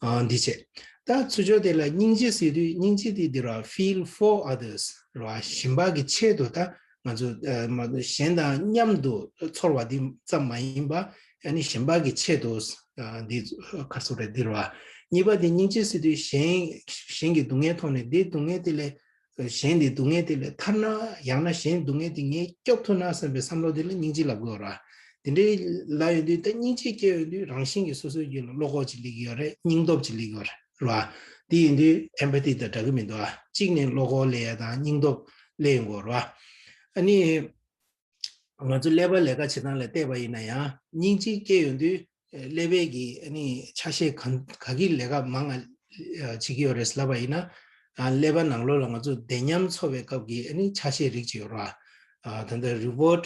ཨ་འདི་བྱས། ད་ཚུར་ཕྱོགས་དེ་ལ་སྙིང་རྗེ་ཟེར་དུས་སྙིང་རྗེ་དེ་འདི་རེད་བ། feel for others རེད་བ། གཞན་པ་གི་ཆེད་དུ་ད་ང་ཚོ་ཨ་མ་གཞན་དང་མཉམ་དུ་ཚོར་བ་འདི་ཙམ་མ་ཡིན་པ་ཨ་ནི་གཞན་པ་གི་ཆེད་དུ་ཨ་འདི་ག་རེ་ཟེར་དགོས་རེད། འདི་རེད་བ། གཉིས་པ་དེ་སྙིང་རྗེ་ཟེར་དུས་གཞན་གཞན་གྱི་སྡུག་བསྔལ་མཐོང་ནས་དེ་སྡུག་བསྔལ་དེ་ལས་གཞན་དེ་སྡུག་བསྔལ་དེ་ལས་ཐར་ན། ཡང་ན་གཞན་སྡུག་བསྔལ་དེ་ངས་སྐྱོབ་ཐུབ་ན་བསམ་པའི་བསམ་བློ་དེ་ལ་སྙིང་རྗེ་ལབ་དགོས་ར། དེ་འདྲའི་ལབ་ཡོང་དུས་ད་སྙིང་རྗེ་སྐྱེ་ཡོང་དུས་རང་བཞིན་གྱིས་སོ་སོའི་རྒྱུད་ལ་བློ་ཁོག་ཅིག་སླེབས་ཀྱི་ཡོད་རེད། སྙིང་སྟོབས་ཅིག་སླེབས་ཀྱི་ཡོད་རེད་བ། དེ་ཡིན་དུས་empathy དང་འདྲ་གི་མི་འདུག་ཨ། གཅིག་ནས་བློ་ཁོག་སླེབས་ཡ་དང་སྙིང་སྟོབས་སླེབས་ཡོང་གི་ཡོད་རེད་བ། ཨ་ནི། ང་ཚོ་ཀླད་པ་ལས་ཀ་བྱེད་སྟངས་ལ་བལྟས་པ་ཡིན་ན་ཡང་སྙིང་རྗེ་སྐྱེ་ཡོང་དུས་ཀླད་པའི་གི་ཨ་ནི་ཆ་ཤས་གང་ག་གི་ལས་ཀ་མང་ང་བྱེད་ཀྱི་ཡོད་རེད་ལབ་པ་ཡིན་ན། ཀླད་པ་ནང་ལོགས་ལ་ང་ཚོ་བདེ་ཉམས་ཚོར་བའི་སྐབས་ཀྱི་ཨ་ནི་ཆ་ཤས་རིགས་ཅིག་ཡོད་རེད་བ། ད་ལྟ་reward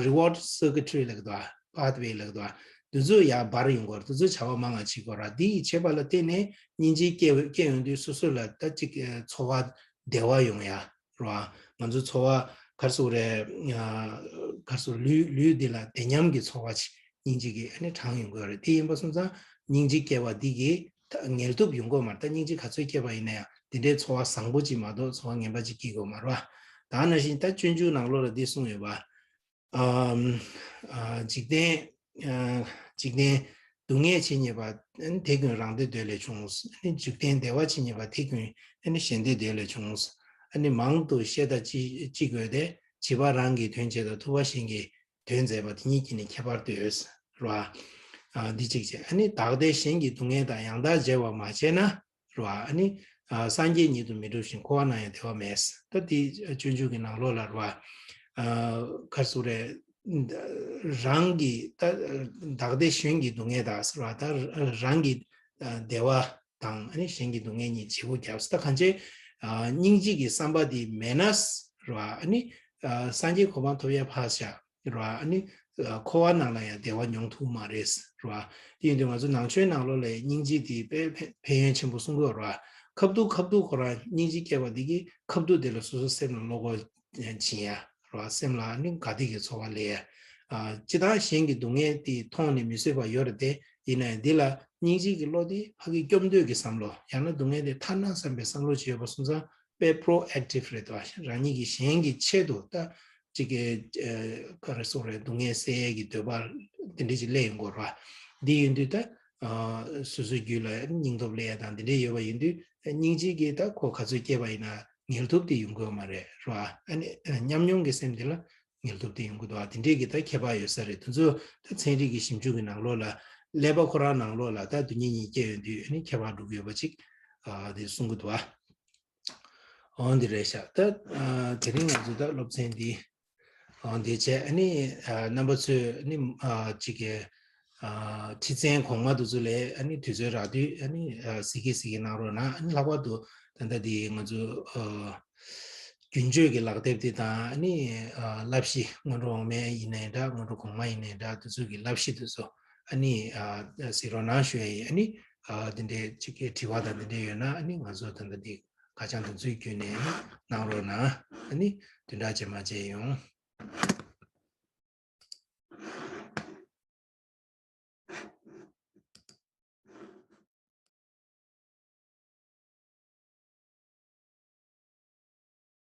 reward circuitry ལབ་ཀྱི་འདུག་བ། pathway ལབ་ཀྱི་འདུག་བ། དེ་ཚོ་ཡར་འབར་ཡོང་གི་ཡོད་རེད། དེ་ཚོ་བྱ་བ་མང་ང་བྱེད་ཀྱི་ཡོད་རེད། འདི་ཡི་བྱེད་པ་ལ་བརྟེན་ནས་སྙིང་རྗེ་སྐྱེ་སྐྱེ་ཡོང་དུས་སོ་སོ་ལ་ད་ཅིག་ཚོར་བ་བདེ་བ་ཡོང་ཡ། རེད་བ། ང་ཚོ་ཚོར་བ་ག་རེ་ཟེར་དགོས་རེད། ག་རེ་ཟེར། ལུས་ལུས་འདི་ལ་བདེ་ཉམས་ཀྱི་ཚོར་བ་ཅིག་སྙིང་རྗེ་གིས་ཨ་ནི་དྲངས་ཡོང་གི་ཡོད་རེད། དེ་ཡིན་པ་སོང་ཙང་སྙིང་རྗེ་སྐྱེ་བ་འདི་གིས་ད་ངལ་དུབ་ཡོང་གི་ཡོད་མ་རེད། ད་སྙིང་རྗེ་ག་ཚོད་སྐྱེས་པ་ཡིན་ན་ཡང་དེ་འདྲའི་ཚོར་བ་བཟང་པོ་ཅིག་མ་གཏོགས་ཚོར་བ་ངན་པ་ཅིག་སྐྱེ་གི་ཡོད་མ་རེད་བ། ད་ནང་བཞིན་ད་སྤྱོད་འཇུག་ནང་ལོགས་ལ་འདི་གསུངས་ཡོད་པ། ཨམ། ཨ་འཇིག་རྟེན། ཨ་འཇིག་རྟེན་སྡུག་བསྔལ་ཇི་སྙེད་པ། ཨ་ནི་དེ་ཀུན་རང་བདེ་འདོད་ལས་བྱུང་། ཨ་ནི་འཇིག་རྟེན་བདེ་བ་ཇི་སྙེད་པ། དེ་ཀུན་ཨ་ནི་གཞན་བདེ་འདོད་ལས་བྱུང་། ཨ་ནི་མང་དུ་བཤད་དང་ཅི་ཅི་དགོས་ཏེ། བྱིས་པ་རང་གི་དོན་བྱེད་དང་། ཐུབ་པ་གཞན་གྱི་དོན་མཛད་པ། དེ་གཉིས་ཀྱིས་ནི་ཁྱད་པར་ལྟོས། རེད་བ། ཨ་འདི་གཅིག་བྱས། ཨ་ནི་བདག་བདེ་གཞན་གྱི་སྡུག་བསྔལ་དང་། ཡང་དག་བརྗེ་བ་མ་བྱས་ན། རེད་བ། ཨ་ནི་ཨ་སངས་རྒྱས་ཉིད་དུ་མི་འགྲུབ་ཞིང་། འཁོར་བ་ན་ཡང་བདེ་བ་མེད། ད་དེ་སྤྱོད་འཇུག་གི་ནང་ལོགས་ལ་རེད་བ། ཨ་ག་རེ་ཟེར་དགོས་རེད། རང་གི་ད་བདག་བདེ་གཞན་གྱི་སྡུག་བསྔལ་དང་ཟེར་བ། ད་རང་གི་ཨ་བདེ་བ་དང་ཨ་ནི་གཞན་གྱི་སྡུག་བསྔལ་གཉིས་བརྗེ་པོ་རྒྱབ། ད་གང་བྱས་ཨ་སྙིང་རྗེ་གི་བསམ་པ་དེ་མེད་ན་རེད་བ། ཨ་ནི་ཨ་སངས་རྒྱས་གོ་འཕང་ཐོབ་ཡ་ཕར་བཞག་རེད་བ། ཨ་ནི་ཨ་འཁོར་བ་ནང་ལ་ཡང་བདེ་བ་མྱོང་ཐུབ་མ་རེད། རེད་བ། དེ་ཡིན་དུས་ང་ཚོ་ནང་ཆོས་ནང་ལོགས་ལ་སྙིང་རྗེ་དེ་དཔེ་ཕན་ཕན་ཡོན་ཆེན་པོ་གསུང་གི་ཡོད་རེད་བ། ཁ་ཐུག་ཁ་ཐུག་ཁོ་རང་སྙིང་རྗེ་སྐྱེ་བ་དེ་གིས་ཁ་ཐུག་དེ་ལ་སོ་སོ་སེམས་ལ་བློ་ཁོག་སྦྱིན་ཡ། རེད་བ། སེམས་ལ་ཨ་ནི་དགའ་བདེ་གི་ཚོར་བ་སླེབས་ཡ། ཨ་སྤྱིར་བཏང་གཞན་གྱི་སྡུག་བསྔལ་དེ་མཐོང་ནས་མི་བཟོད་པ་ཡོད་རེད་དེ། ཡིན་ན་ཡང་འདི་ལ་སྙིང་རྗེ་གི་བློ་དེ་ཕ་གི་སྐྱོབ་འདོད་ཀྱི་བསམ་བློ། ཡང་ན་སྡུག་བསྔལ་དེ་ཐར་ན་བསམ་པའི་བསམ་བློ་ཅིག་ཡོད་པ་སོང་ཙང་། དཔེ་proactive རེད་དོ། རང་ཉིད་ཀྱིས་གཞན་གྱི་ཆེད་དུ་ད་ཅིག་གི་ཨ་ག་རེ་ཟེར་དགོས་རེད། སྡུག་བསྔལ་སེལ་ཡས་ཀྱི་འདོད་པ་འདི་འདྲ་ཅིག་སླེབས་ཡོང་གི་རེད་བ། འདི་ཡིན་དུས་ད་ཨ་སོ་སོའི་རྒྱུད་ལ་སྙིང་སྟོབས་སླེབས་ཡ་དང་འདི་འདྲ་ཡོད་པ་ཡིན་དུས། སྙིང་རྗེ་གིས་ད་ཁོ་ག་ཚོད་སྐྱེས་པ་ཡིན་ན་ངལ་དུབ་དེ་ཡོང་གི་ཡོད་མ་རེད། རེད་བ། ཨ་ནི་ཨ་ཉམས་མྱོང་གི་སེམས་དེ་ལ་ངལ་དུབ་དེ་ཡོང་གི་འདུག་བ། དེ་འདྲས་ཀྱི་ད་ཁྱད་པར་ཡོད་ས་རེད། དེ་ཚོ་ད་ཚན་རིག་གི་ཞིབ་འཇུག་གི་ནང་ལོགས་ལ་ཀླད་པ་ཁོ་རང་ནང་ལོགས་ལ་ད་སྡུག་བསྔལ་གཉིས་སྐྱེ་ཡོང་དུས་ཨ་ནི་ཁྱད་པར་འགྲོ་གི་ཡོད་པ་ཅིག་ཨ་དེ་གསུང་གི་འདུག་བ། འོ་འདི་རེད་ཤག་ད་ཨ་དེ་རིང་ང་ཚོ་ད་སློབ་ཚན་འདི་འོ་འདི་བྱས། ཨ་ནི་ཨ་རྣམ་པ་ཚོས་ཨ་ནི་ཨ་ཅིག་གི་ཨ་ཁྲིད་ཚན་གོང་མ་དེ་ཚོ་ལ་ཨ་ནི་དུས་ཚོད་རག་དུས་ཨ་ནི་ཨ་གཟིགས་གི་གཟིགས་གི་གནང་རོགས་གནང་། ཨ་ནི་ལྷག་པར་དུ་ད་ལྟ་འདི་ང་ཚོ་ཨ་རྒྱུན་སྤྱོད་ཀྱི་ལག་དེབ་དེ་དང་། ཨ་ནི་ཨ་བསླབ་གཞི་སྔོན་འགྲོ་འོག་མའི་ཡིན་ནའི་འདྲ། སྔོན་འགྲོ་གོང་མ་ཡིན་ནའི་འདྲ། དེ་ཚོ་གི་བསླབ་གཞི་དེ་ཚོ་ཨ་ནི་ཨ་གཟིགས་རོགས་གནང་ཞུ་ཡ་ཡིན། ཨ་ནི་ཨ་དེ་འདྲའི་ཅིག་གི་དྲི་བ་དང་དེ་འདྲ་ཡོད་ན་ཨ་ནི་ང་ཚོ་ད་ལྟ་འདི་ཁ་བྱང་དེ་ཚོའི་བརྒྱུད་ནས་ཨ་ནི་གནང་རོགས་གནང་། ཨ་ནི་བདུན་ཕྲག་རྗེས་མ་མཇལ་ཡོང་།